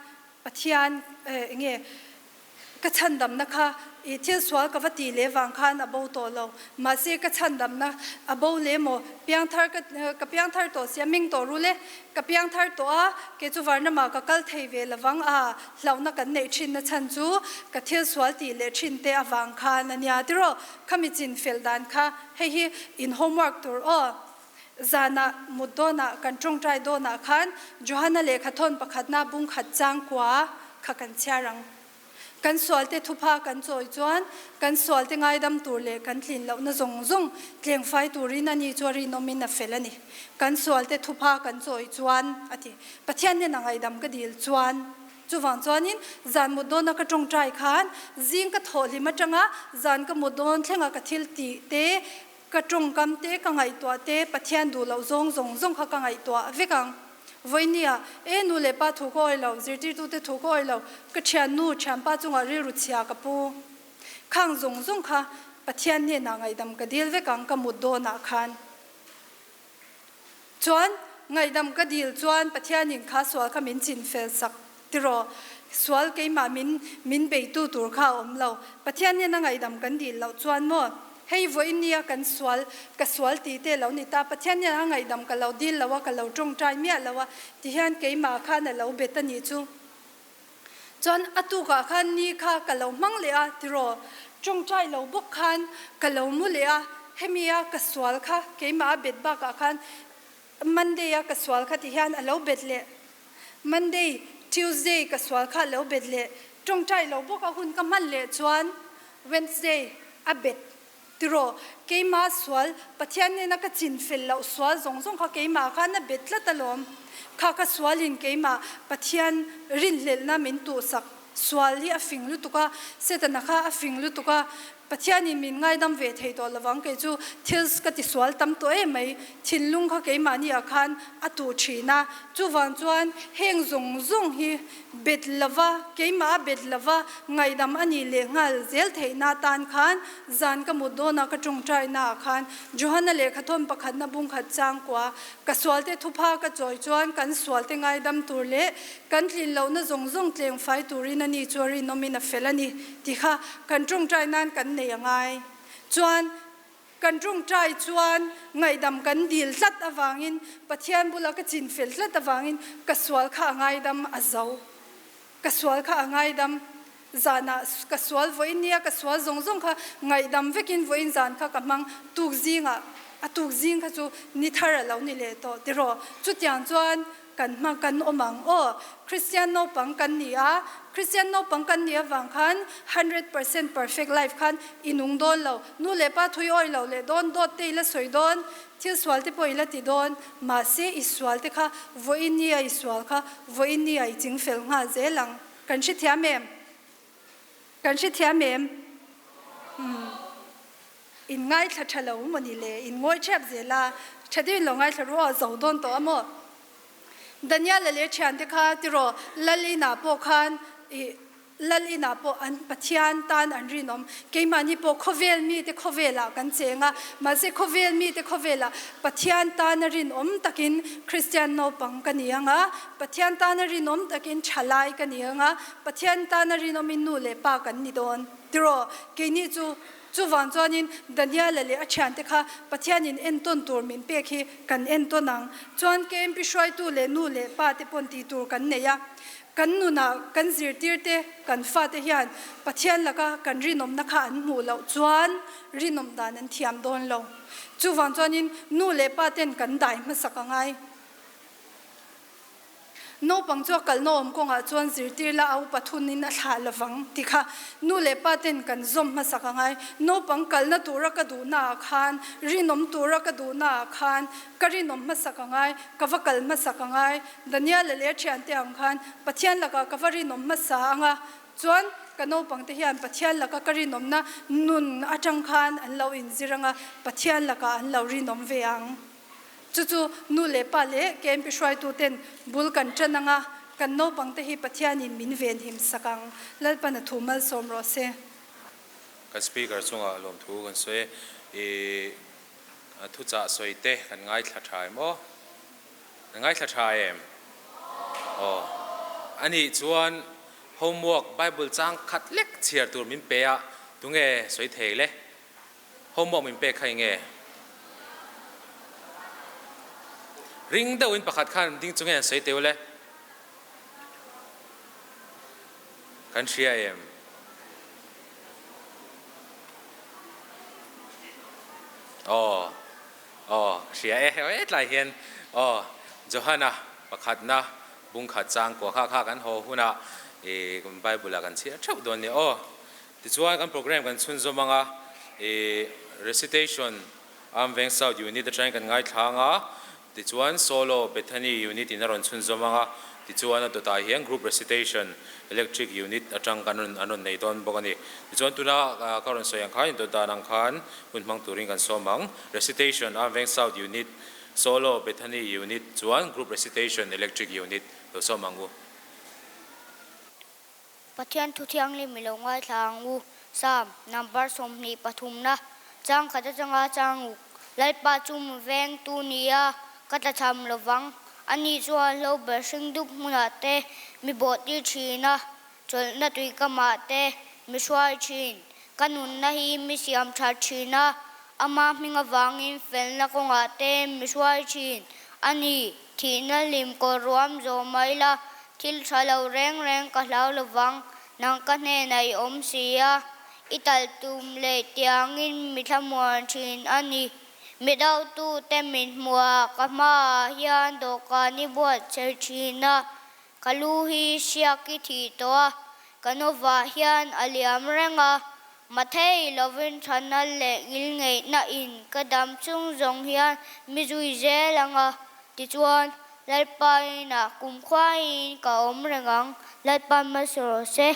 Pathian eh enge ka chhandamna kha i thil sual ka va tih leh vang khan a bo tawh lo. Mahse ka chhandamna a bo leh maw? Piangthar ka ka piangthar tawh sia ming tawh rul e. Ka piangthar tawh a, kei chu varnamah ka kal thei ve lovang a, hlauhna kan neih thinna chhan chu ka thil sual tih leh thin te avang khan a nia tiraw? Khami chin fel dan kha hei hi in homework tur aw. Zanah mut dawnah kan tawngtai dawnah khan Johana lehkha thawn pakhatna bung khat chang kua kha kan chhiar ang. Kan sualte thupha kan chawi chuan kan sualte ngaidam tur leh kan tlin lohna zawng zawng tlengfai turin a ni chu a rinawmin a fel a ni. Kan sualte thupha kan chawi chuan, a ti. Pathian hnena ngaidam ka dil chuan, chuvang chuanin zan mut dawna ka tawngtai khan zing ka thawh hlim atanga zan ka mut dawn thlenga ka thil tih te, Ka tawngkam te ka ngaihtuah te Pathian duh loh zawng zawng zawng kha ka ngaihtuah vek ang. Vawinia, E nu leh pa thu ka awi lo, zirtirtu te thu ka awi lo, ka thian nu, thianpa chungah rilru chhia ka pu. Khang zawng zawng kha Pathian hnenah ngaihdam ka dil vek ang ka mut dawnah khan. Chuan ngaihdam ka dil chuan Pathianin kha sual kha min chin fel sak tiraw? Sual keimah min min beitu tur kha a awm lo. Pathian hian a ngaihdam kan dil loh chuan maw? Hei vawiin nia kan sual, ka sual tih te lo ni ta. Pathian hian a ngaihdam ka lo dil lo a, ka lo tawngtai miah lo a, tihian keimah khan a lo bet a nih chu. Chuan a tukah khan ni kha ka lo hmang leh a tiraw? Tawngtai lo bawk khan ka lo mu leh a, hemi a ka sual kha keimah a bet bakah khan Monday a ka sual kha ti hian a lo bet leh. Monday, Tuesday ka sual kha a lo bet leh. Tawngtai lo bawk a hun ka hman leh chuan Wednesday a bet tiraw? Keimah sual, Pathian nena ka chin fel loh sual zawng zawng kha keimah khan a bet tlat alawm. Kha ka sualin keimah Pathian rinhlelhna min tuhsak sual hi a fing lutuk a, Setana kha a fing lutuk a, Pathianin min ngaidam ve thei tawh lovang kei chu thils ka ti sual tam tawh em mai, thinlung kha keimahni ah khan a tuh thin a, chuvang chuan heng zawng zawng hi bet lova, keimah a bet lova ngaihdam a nih leh nghal zel theihna atan khan zan ka mut dawnah ka tawngtaina ah khan Johana lehkhathawn pakhatna bungkhat changkua ka sualte thupha ka chawi chuan kan sualte ngaidam tur leh kan tlin lohna zawng zawng tleng fai turin a ni chu a rinawmin a fel a ni tih kha kan tawngtai nan kan nei a ngai. Chuan kan tawngtai chuan ngaihdam kan dil tlat avangin Pathian bula ka chin fel tlat avangin ka sual kha a ngaidam a zo. Ka sual kha a ngaidam zanah ka sual vawiin nia ka sual zawng zawng kha ngaihdam vekin vawiin zan kha ka hmang tuk zingah a tuk zing kha chu ni thar a lo ni leh tawh tiraw chutiang chuan kan hma kan awm ang aw Kristian naupang kan ni a Kristian naupang kan nih avang khan 100% perfect life khan i nung dawn lo nu leh pa thui awi lo leh dawn dawt te i la sawi dawn Thil sual te pawh i la ti dawn, mahse i sual te kha vawiin ni a i sual kha vawiin ni a i ching fel nghal zel ang. Kan hrethiam em? Kan hrethiam em? Umm. In ngaithla tha lo maw ni le? In ngawi thep zel a, tha deuhin lo ngaithla ru aw, zo dawn tawh a maw? Daniel-a leh thiante kha tiraw Lal inah pawh khan. Ih Lal inah pawh an Pathian tan an rinawm. Keimahni pawh khawvel mite khawvelah kan cheng a, mahse khawvel mite khawvelah Pathian tana rinawm takin Kristian naupang ka ni ang a, Pathian tana rinawm takin thalai ka ni ang a, Pathian tana rinawmin nu leh pa kan ni dawn. Tiraw? Keini chu chuvang chuanin Daniela leh a thiante kha Pathianin entawn tur min pek hi kan entawn ang. Chuan KMP hruaitu leh nu leh pa te pawn tih tur kan nei a. Kan nunah kan zirtirte, kan fate hian Pathian laka kan rinawmna kha an hmuh loh chuan rinawm dan an thiam dawn lo. Chuvang chuanin nu leh pa ten kan dai hmasak a ngai. Naupang chu a kalna awm kawngah chuan zirtir la a upa thunin a thlah lovang ti kha nu leh pa ten kan zawm hmasak a ngai. Naupang kalna tura ka duhnaah khan, rinawm tura ka duhnaah khan ka rinawm hmasak a ngai, ka va kal hmasak a ngai. Daniela leh a thiante ang khan Pathian lakah ka va rinawm hmasa ang a, chuan ka naupangte hian Pathian laka ka rinawmna nun atang khan an lo inzir ang a, Pathian lakah an lo rinawm ve ang. Chu chu nu leh pa leh KMP hruaituten bul kan tan ang a, kan naupangte hi Pathianin min venhim sak ang. Lalpan a thu malsawm rawh se. Kan Speaker chungah lawmthu kan sawi e. I thuchah sawi te kan ngaithla tha em aw? Kan ngaithla tha em? Aw. A nih chuan homework Bible chang khat lek chhiar tur min pe a, tunge sawi thei le? Homework min pek kha enge? Ring deuhin pakhat khan ding chunge an sawi teu le? Kan hria em? Aw, aw, ka hria e, hetlai hian aw, Johana pakhatna bungkhat chang kua kha kha kan haw hunah ih Bible ah kan chhiar theuh dawn nia aw. Tichuan kan program kan chhunzawm ang a, ih recitation Armveng South Unit atangin kan ngaithla ang a, tichuan Solo Bethany Unit in a rawn chhunzawm ang a, tichuan a dawtah hian Group Recitation Electric Unit atang kan rawn an rawn nei dawn bawk a ni. Tichuan tuna ka rawn sawi ang khan indawt dan ang khan hun hmang turin kan sawm ang. Recitation Armveng South Unit, Solo Bethany Unit chuan Group Recitation Electric Unit lo sawm ang u. Pathian thu thianghlim i lo ngaithla ang u. Psalm number 23 na chang khat atanga chang uk. Lalpa chu mu vengtu ni a, ka tla tham lovang. Ani chuan hlo ber hring dup hmunah te mi bawhtir thin a, chawlhna tuikamah te mi hruai thin. Ka nunna hi mi siam tha thin a, ama hming avangin felna kawngah te mi hruai thin. Ani, thihna hlim kawr ruam zawh mai la, Thil tha lo reng reng ka hlau lovang, nang ka hnenah i awm si a, i tal tum leh tiangin mi thlamuan thin a ni. Mi dotute min hmuhah ka hmaah hian dawhkan i buatsaih thin a, ka lu hi hriak i thih tawh a, ka novah hian a liam reng a, Mathei lovin thana leh ngilngeihna in ka dam chung zawng hian mi zui zel ang a, tichuan Lalpa inah kumkhuaiin ka awm reng ang, Lalpa hmasa rawh se.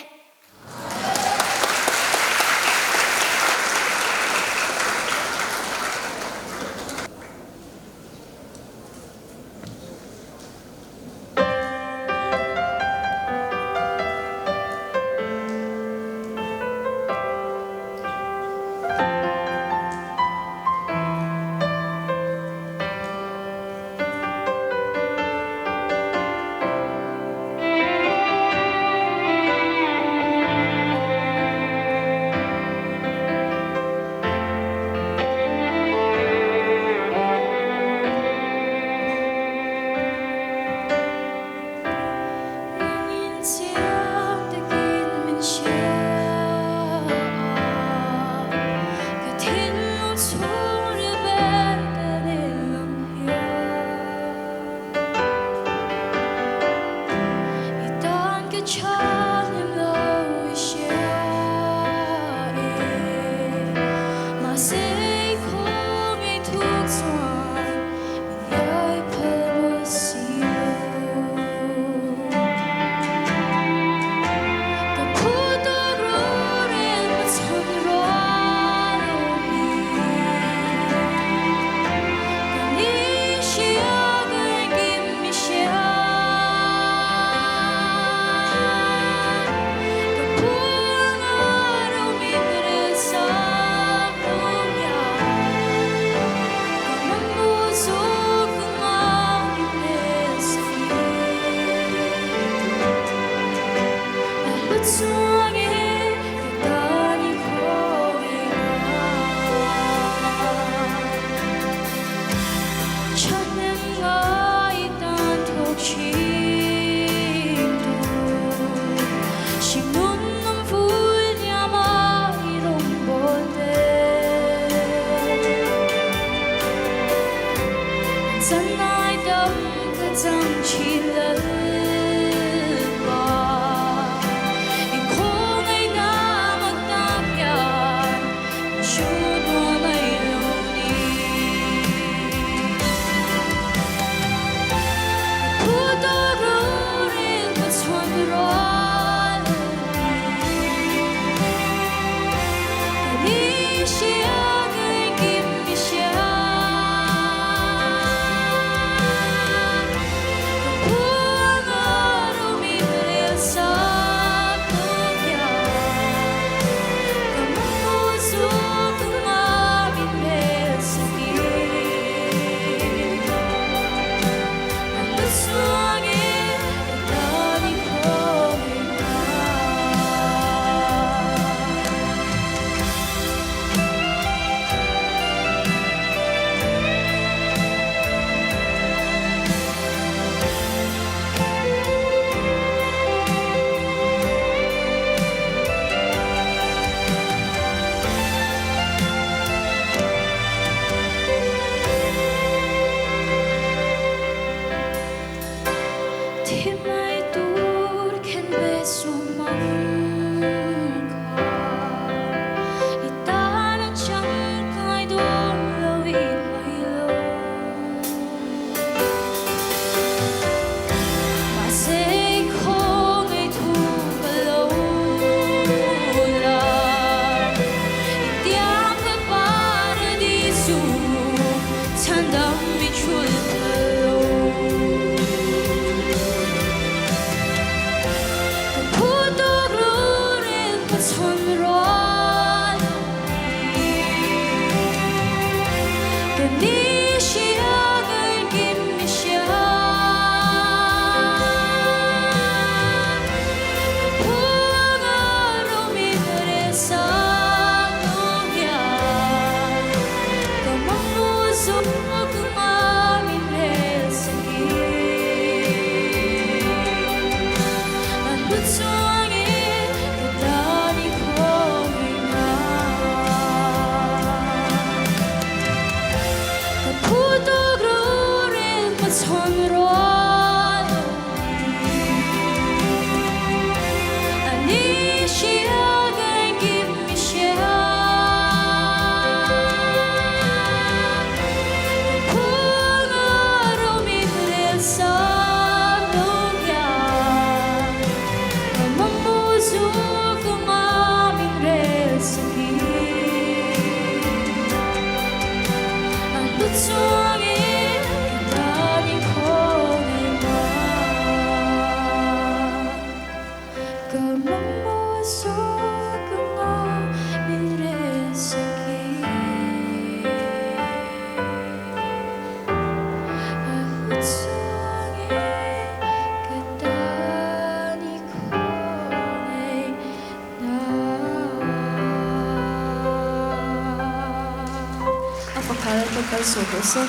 Lalpa malsawm rawh se.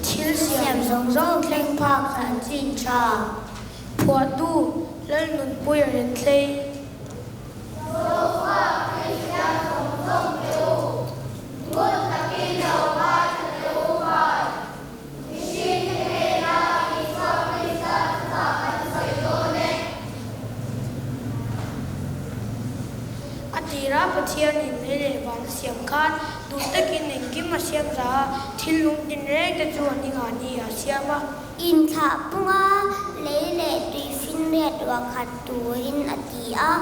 Thil siam zawng zawng thleng phak an chin tha. Phuahtu Lalnunpuia Renthlei. Zofa Kristian zawng zawng te u, ngun takin lo ngaithla te u khai. Mihring te hnena Isua Krista chutah kan sawi dawn e. A tira Pathianin lei leh van a siam khan duh takin engkim a siam za a, thil lung tin reng te chu an inga ni a siam a. Inthlah punga lei leh tui finriat ruah khat turin a ti a,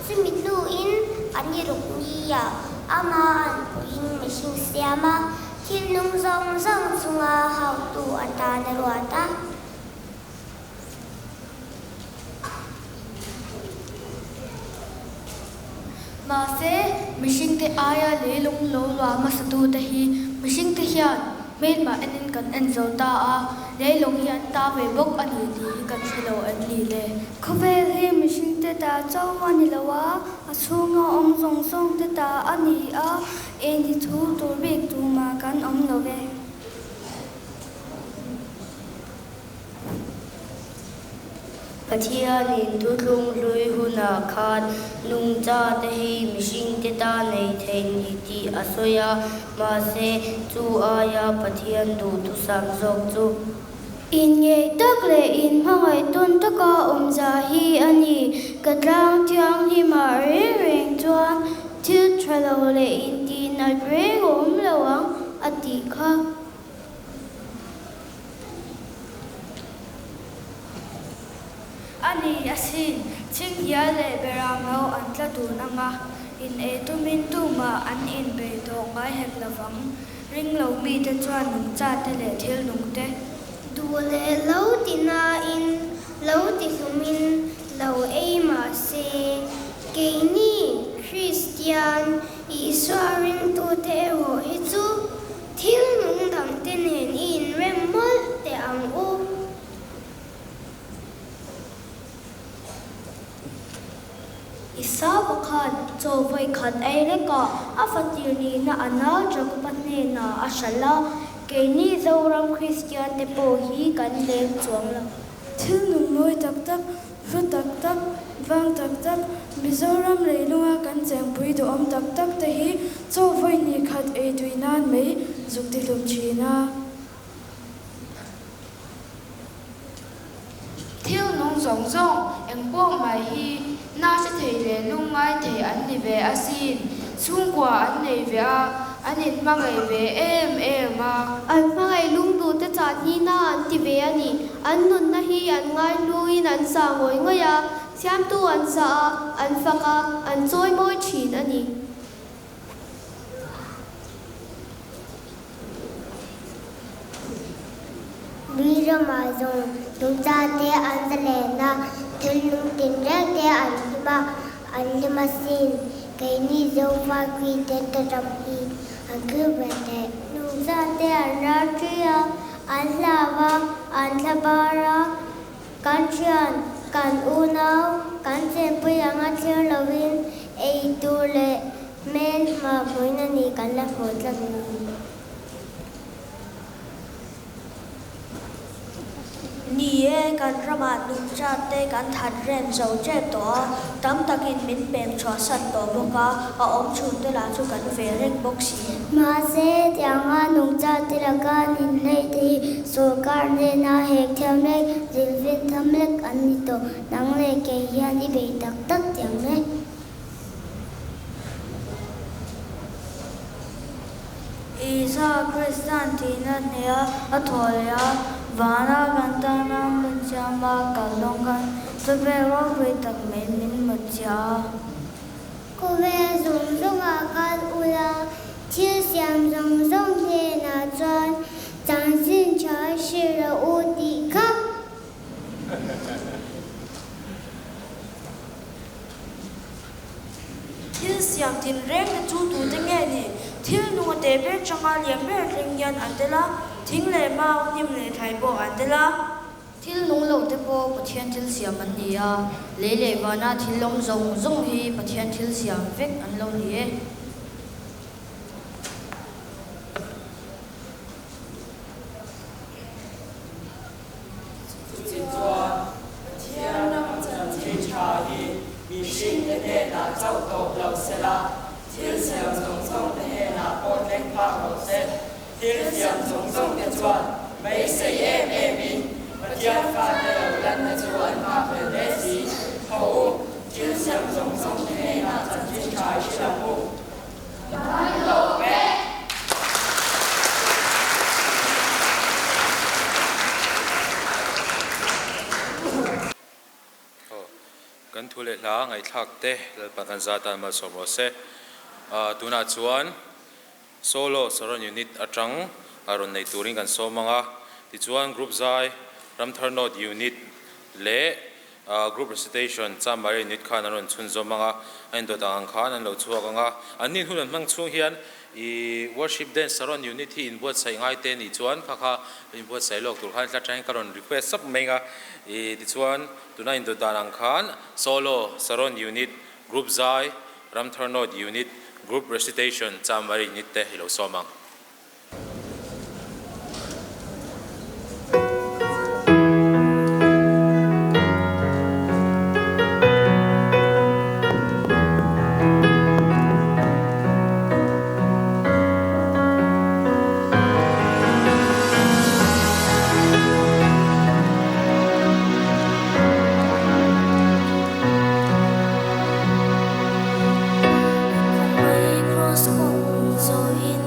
chumi hnuin an i ruk nia ama an puiin mihring siam a, thil nung zawng zawng chunga hautu atan a ruat a. Mahse, mihringte aia leilung lo luah hmasatute hi mihringte hian hmelmah enin kan en zo ta a, leilung hi an ta ve bawk a ni tih hi kan hre lo em ni le? Khawvel hi mihringte ta chauh a ni lo a, a chhunga awm zawng zawngte ta a ni a, eng hi thu tur bik tumah kan awm lo ve. Pathianin thuthlung hlui hunah khan nungchate hi mihringte ta nei thei ni tih a sawi a, mahse chu aia Pathian duhthusam zawk chu. Inngeih tak leh inhmangaih tawn taka awmza hi a ni. Ka tlang thianghlimah reng reng chuan thil tha lo leh intihnat reng a awm lo ang, a tih kha. A ni asin, Chinghial leh Beramho an tla dun ang a, in ei tumin tumah an inbei tawh ngai hek lovang. Ring lo mite chuan nungchate leh thil nungte. Duh leh lo ti nain, lo ti hlumin lo ei mah se, keini Kristian Isua ringtute erawh hi chu Thil nung dangte nen i inrem mawlh teh ang u. Isauva khan chaw vawi khat ei lekah a fatir nihna a nau Jakoba hnenah a hralh a, keini Zoram Kristiante pawh hi kan leng chuang lo. Thil nung mawi tak tak, hlu tak tak, vang tak tak, Mizoram leilunga kan chengpui duhawm tak tak te hi chaw vawi hnih khat ei tui nan mai zuk ti hlum thin a. Thil nung zawng zawng eng pawh mai hi nasa thei leh lungngai thei an ni ve asin. Chhungkua an nei ve a, an inhmangaih ve em em a. An hmangaih lungduhte chah hi na an ti ve a ni. An nunna hi an ngaihluin an zah ngawih ngawih a, siamtu an zah a, an fak a, an chawi mawi thin a ni. Mi ramah zawng nungchate an zalen a, thil nung tinreng te an hlim a, an hlim asin. Keini Zofa Kristian te ram hi an thlir ve teh. Nungchate an ral ṭi a, an hlau a, an thla bar a, kan ṭhian, kan unau, kan chenpui anga thlir lovin ei tur leh hmel hma hmuin a ni kan la hmuh tlat ni. Ni e, kan ramah nungchate kan that rem zo tep tawh a, tam takin min pem chhuahsan tawh bawk a, a awm chhunte lah chu kan ve reng bawk si. Mahse, tianga nungchate laka an inhleih te hi sawrkar hnena hek thiam lek, zilhvin tham lek an ni tawh. Nang leh kei hian i bei tak tak tiang e. Isua Kristan thihna hneha a thawh leh a, vana kan tana hmun siama kal lawng khan chawhmeh ropui tak mai min mawtchhiah a. Khawvel zawng zawngah kal ula, thil siam zawng zawng hnenah chuan chanchin tha hrilh rawh u tih kha. Thil siam tin reng te chu tute nge ni? Thil nunga teh ber changa lian ber thleng hian an tel a, thing leh mau, hnim leh thlai pawh an tel a. Thil nung lo te pawh Pathian thil siam an ni a, lei leh vana thil awm zawng zawng hi Pathian thil siam vek an lo ni e. Chutichuan, Pathian ram chanchin tha hi mihringte hnenah chauh tawp lo sela, thil siam zawng zawngte hnenah pawh thleng phak rawh se. Thil siam zawng zawngte chuan beisei em emin Pathian fate lo lanna chu an nghakhlel hle si. Tho u, thil siam zawng zawngte hnenah chanchin tha i hre ang u. Kan lawm e! Aw, kan thu leh hla ngaihthlak te Lalpa kan za tan malsawm rawh se. Tunah chuan Solo Saron Unit atang a rawn nei turin kan sawm ang a, tichuan Group Zai, Ramthar North Unit leh Group Recitation Chamari Unit khan an rawn chhunzawm ang a, a indawt ang ang khan an lo chhuak ang a. An nin hun an hmang chhung hian i Worship Dance Saron Unit hi inbuatsaih ngai te nih chuan kha kha inbuatsaih lawk tur khan tla tangin ka rawn request sap mai ang a. I tichuan tuna indawt dan ang khan Solo Saron Unit, Group Zai, Ramthar North Unit, Group Recitation Chamari Unit te i lo sawm ang. Mai cross kawng zawhin.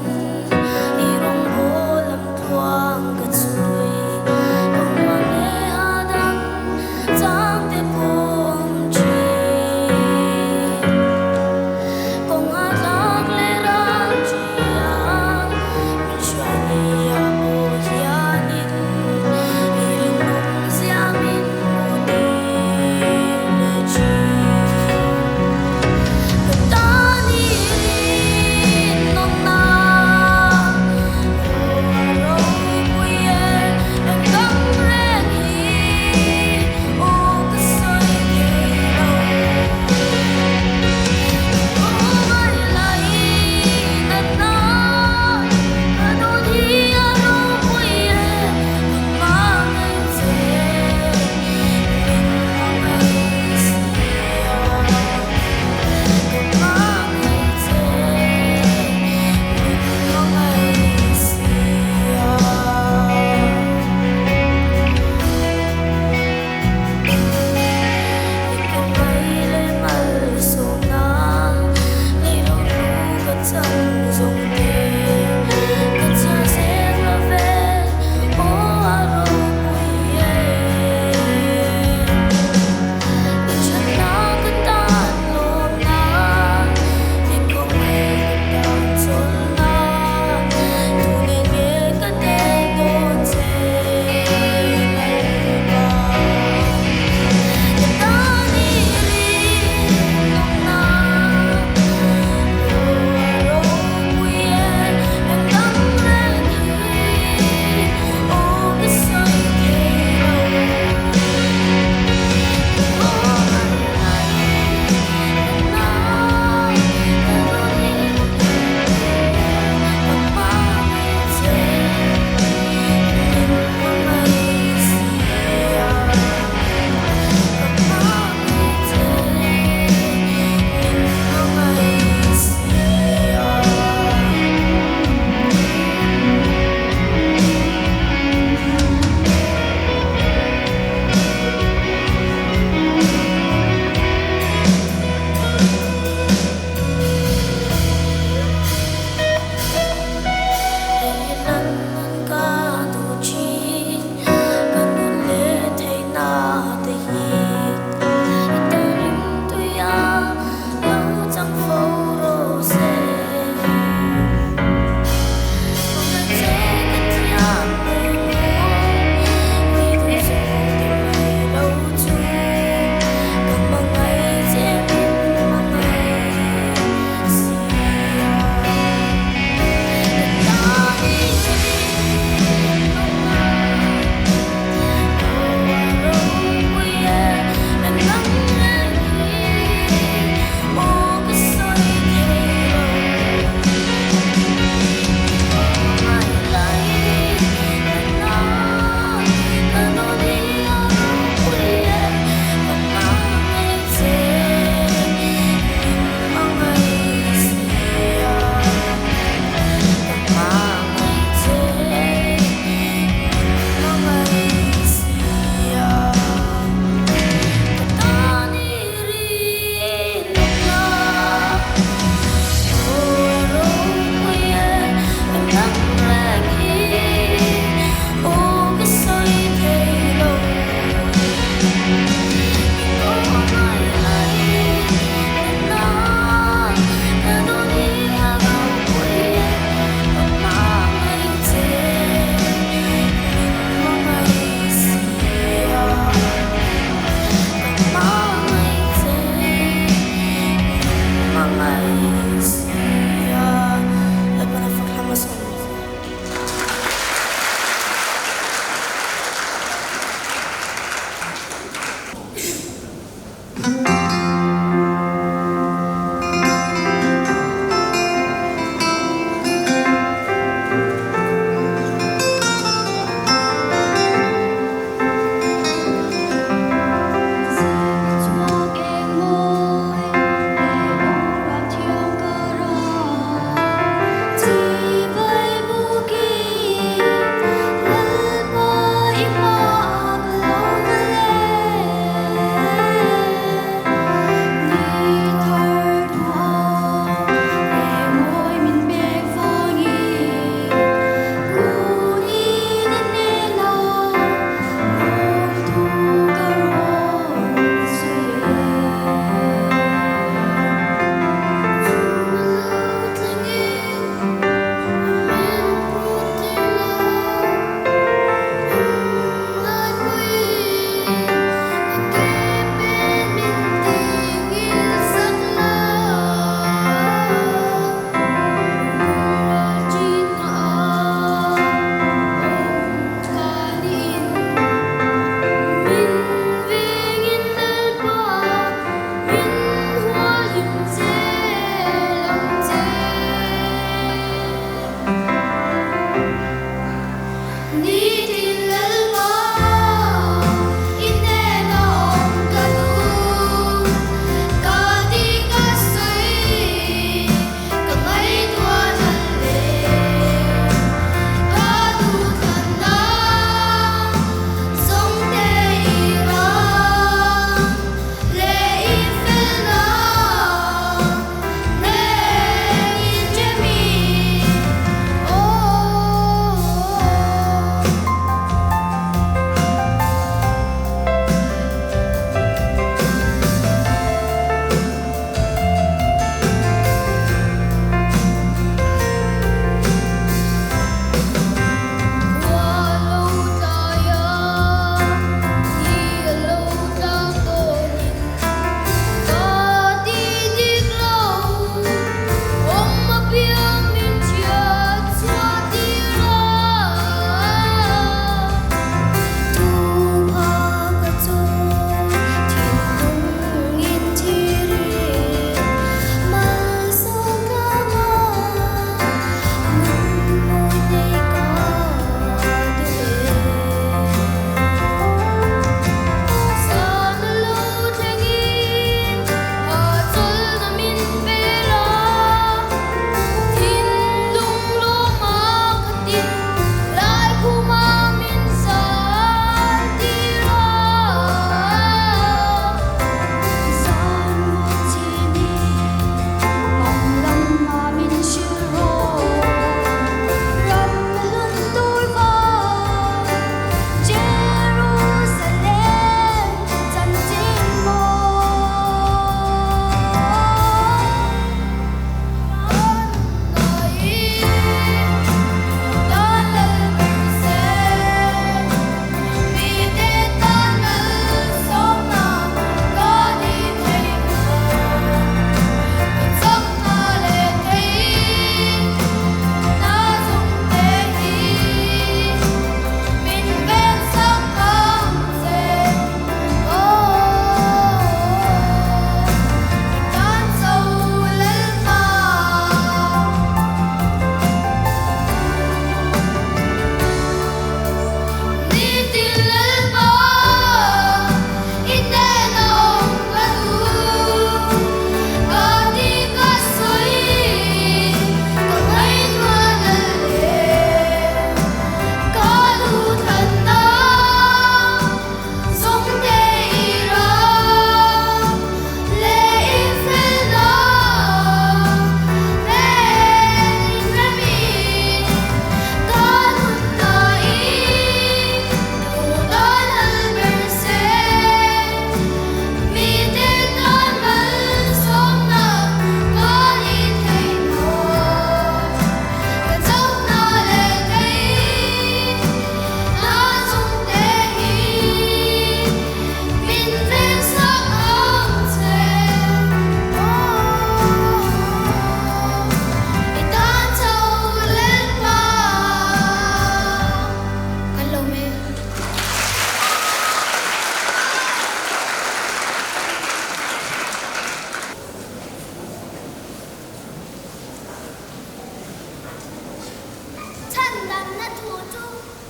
Chhandamna thu chu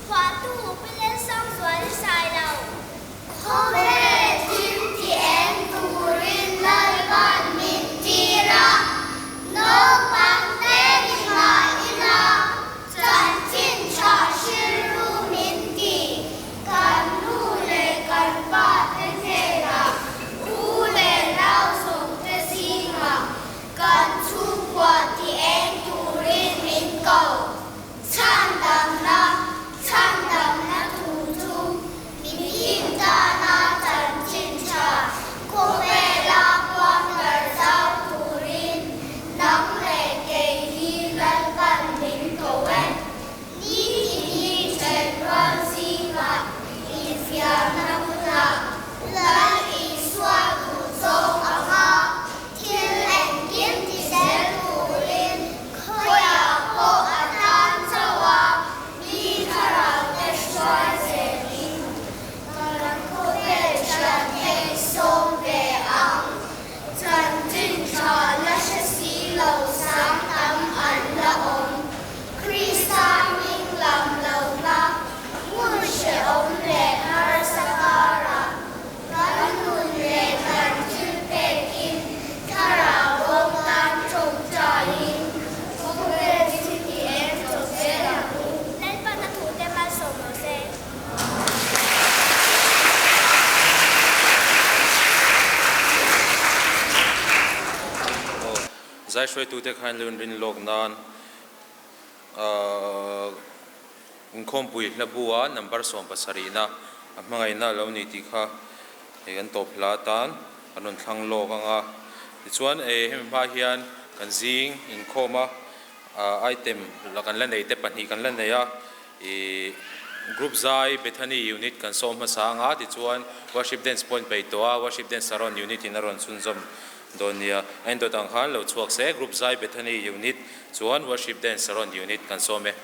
phuahtu Pi Lelsangzuali Sailo. Khawvel thim ti eng turin Lalpan min tir a, naupang te ni mah ila chanchin tha hrilru min ti. Kan nu leh kan pa te hnenah u leh nau zawng te zingah kan chhungkua ti eng turin min ko. Chhandamna, Chhandamna thu chu mitin tana chanchin tha khawvela puang darh zau turin nang leh kei hi Lalpan min ko e. Nitin hi ṭhenrual zingah infiamna hmunah Lal Isua duhzawng anga thil engkim ti zel turin khawiah pawh a tan chauh a, mi thlarau te hruai zelin kan khawvel ṭhiante i sawm ve ang. Chanchin ṭha la hre si lo sang tam an la awm. Krista hming lam lohna hmun hrehawm leh harsa karah kan nun leh kan thil pekin thlarau bawm tan tawngtaiin khawvel thil ti eng chawp zel ang u. Lalpan a thute malsawm rawh se. Zai hruaitute khan lo inrin lawk nan inkhawmpui hla bu-a number 70 na a hmangaihna a lo ni tih kha hei kan tawp hla atan kan rawn thlang lawk ang a. Tichuan hemi hma hian kan zing inkhawm a item la kan la nei te pahnih kan la nei a, ih group zai Bethany unit kan sawm hmasa ang a, tichuan worship dance pawh in peih tawh a, worship dance Saron unit in a rawn chhunzawm dawn nia. A indawt ang khan lo chhuak se, group zai Bethany unit chuan worship dance Saron unit kan sawm e.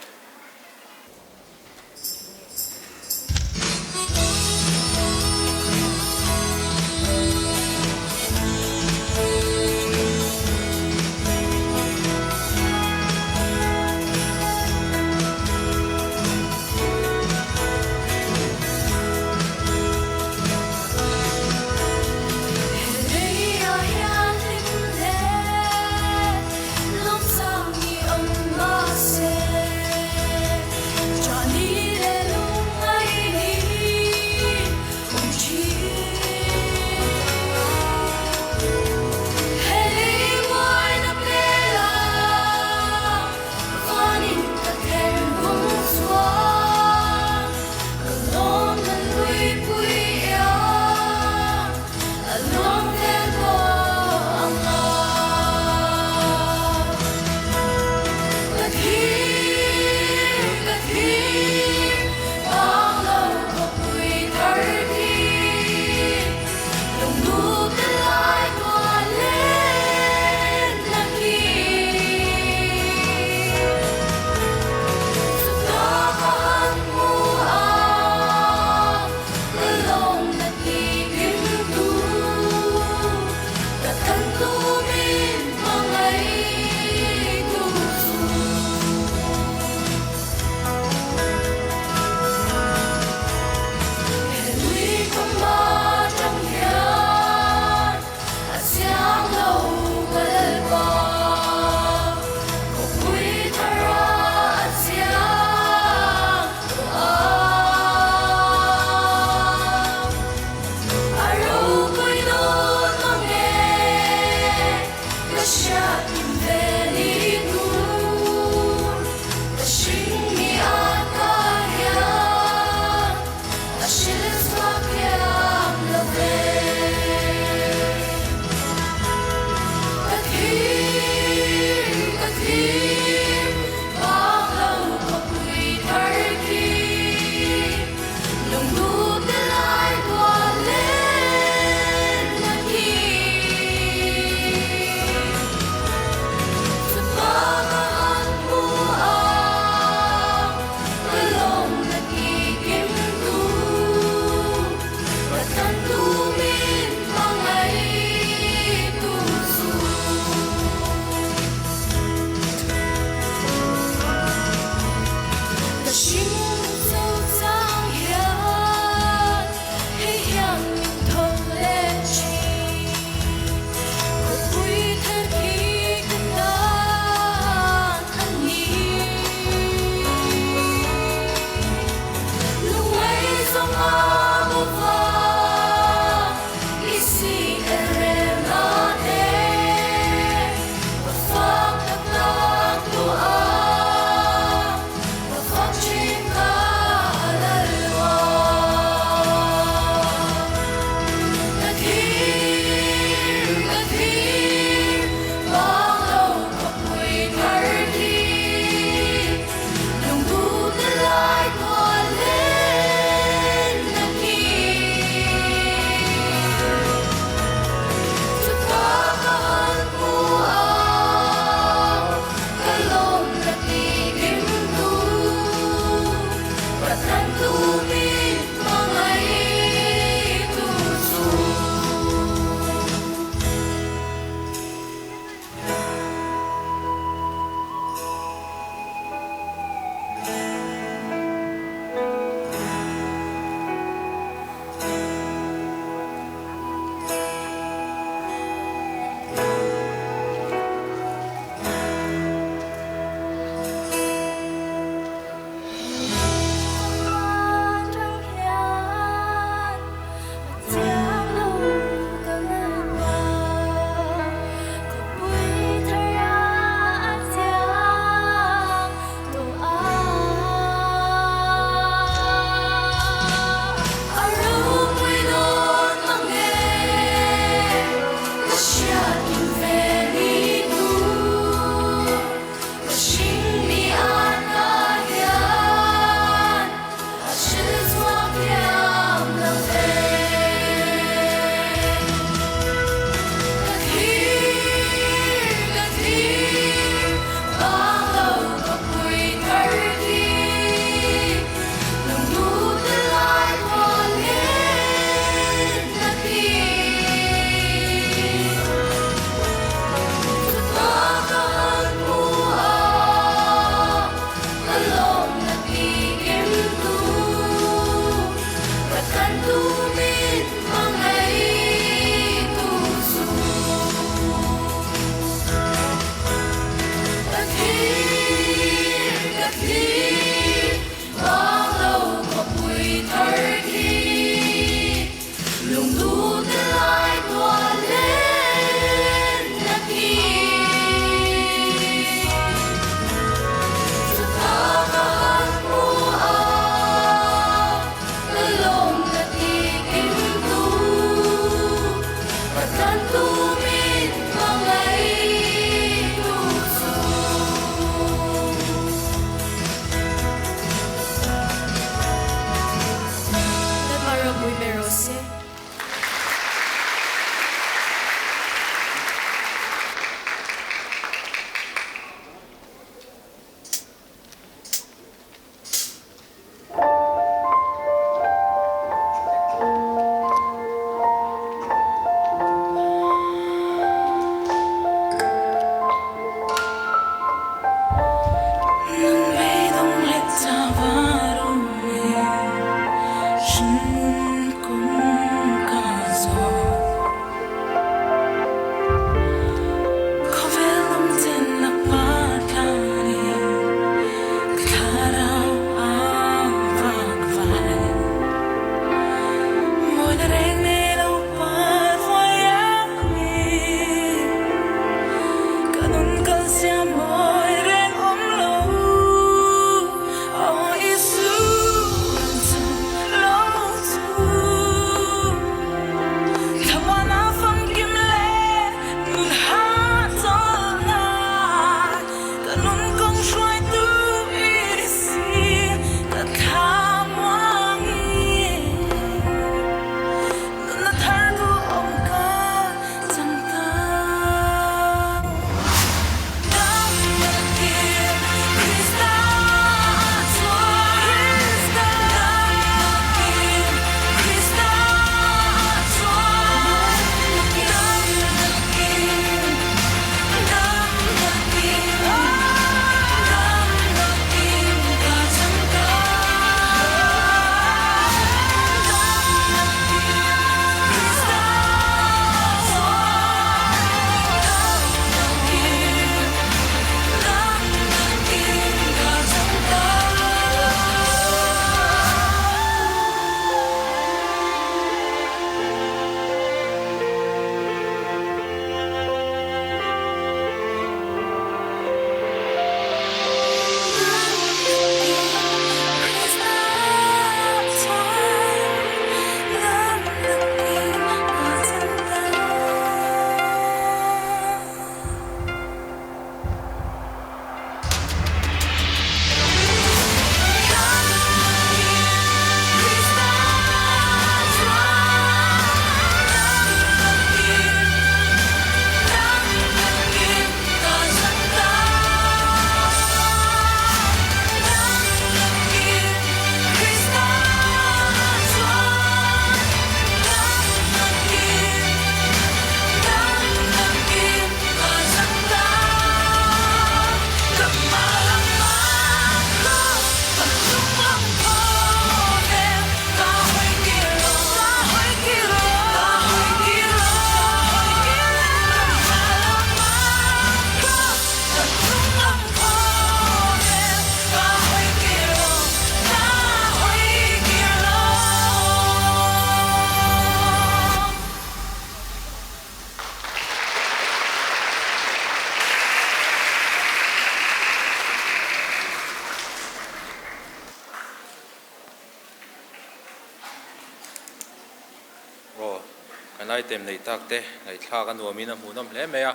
Kan item neih tak te ngaihthlak a nuamin a hmuhnawm hle mai a,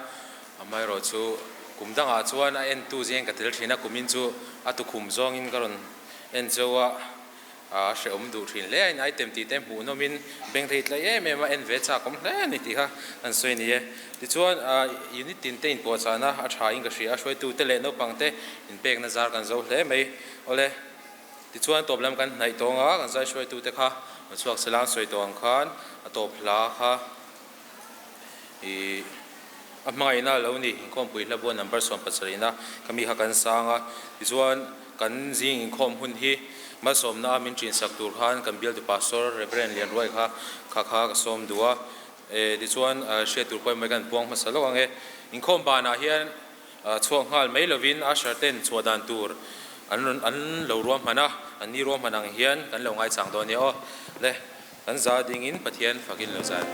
amaherawh chu kum dangah chuan a entu zeng ka tel thin a, kumin chu a tukhum zawngin ka rawn en cheu a, a hrehawm duh thin hle a, in item tih te hmuhnawmin beng thei tlai em em a, en ve chak awm hle a ni tih kha an sawi a ni e. Tichuan unit tin te inpuahchahna a tha in ka hria a, hruaitu te leh naupang te inpekna zar kan zo hle mai. Awle. Tichuan tawp lam kan hnaih tawng a, kan zai hruaitute kha an chhuak sela an sawi tawh ang khan a tawp hla kha ih a hmangaihna a lo ni, inkhawmpui hla buan number 77 a ka mi kha kan sang a, tichuan kan zing inkhawm hun hi malsawmna a min ṭin sak tur khan kan bialtu pastor Reverend Lianruai kha kha kha ka sawm duh a, eh tichuan hriat tur pawimawh hi kan puang hmasa lawk ang e, inkhawm banah hian Chhuak nghal mai lovin usher ten chhuah dan tur an rawn an lo ruahman a, an ni ruahman ang hian kan lo ngaichang dawn nia aw. Le, kan za dingin Pathian fakin lo zan.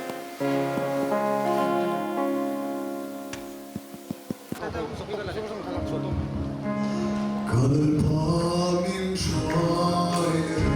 Kal phamin hruai ri.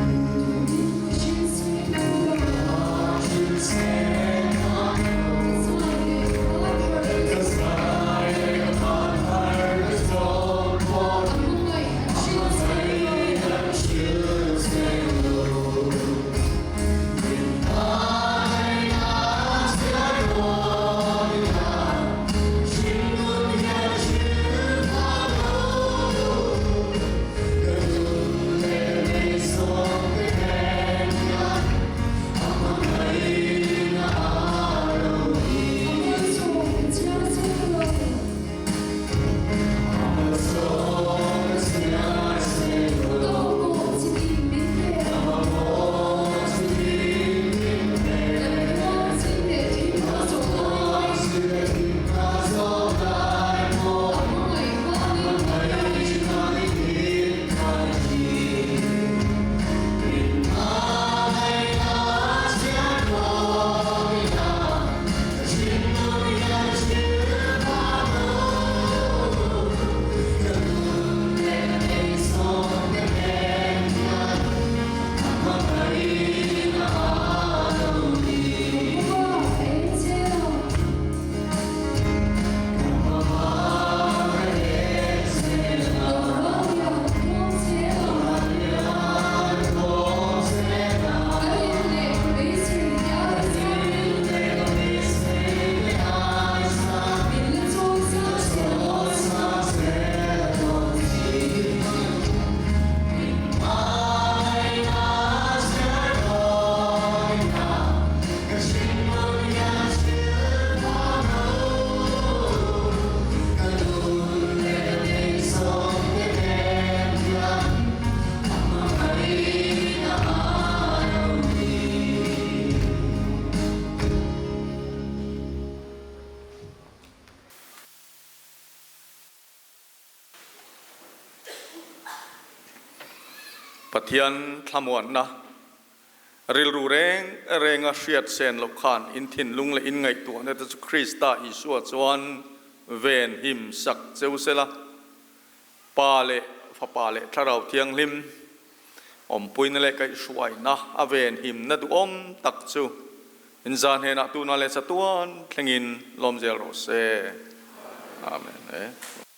Pathian thlamuanna Rilru reng renga hriat sen loh khan in thinlung leh in ngaihtuahna te chu Krista Isua chuan ven him sak cheu sela, Pa leh Fapa leh Thlarau Thianghlim awmpuina leh kaihhruaina a ven himna duhawm tak chu in za hnenah tuna leh chatuan thlengin lawm zel rawh se. Amen.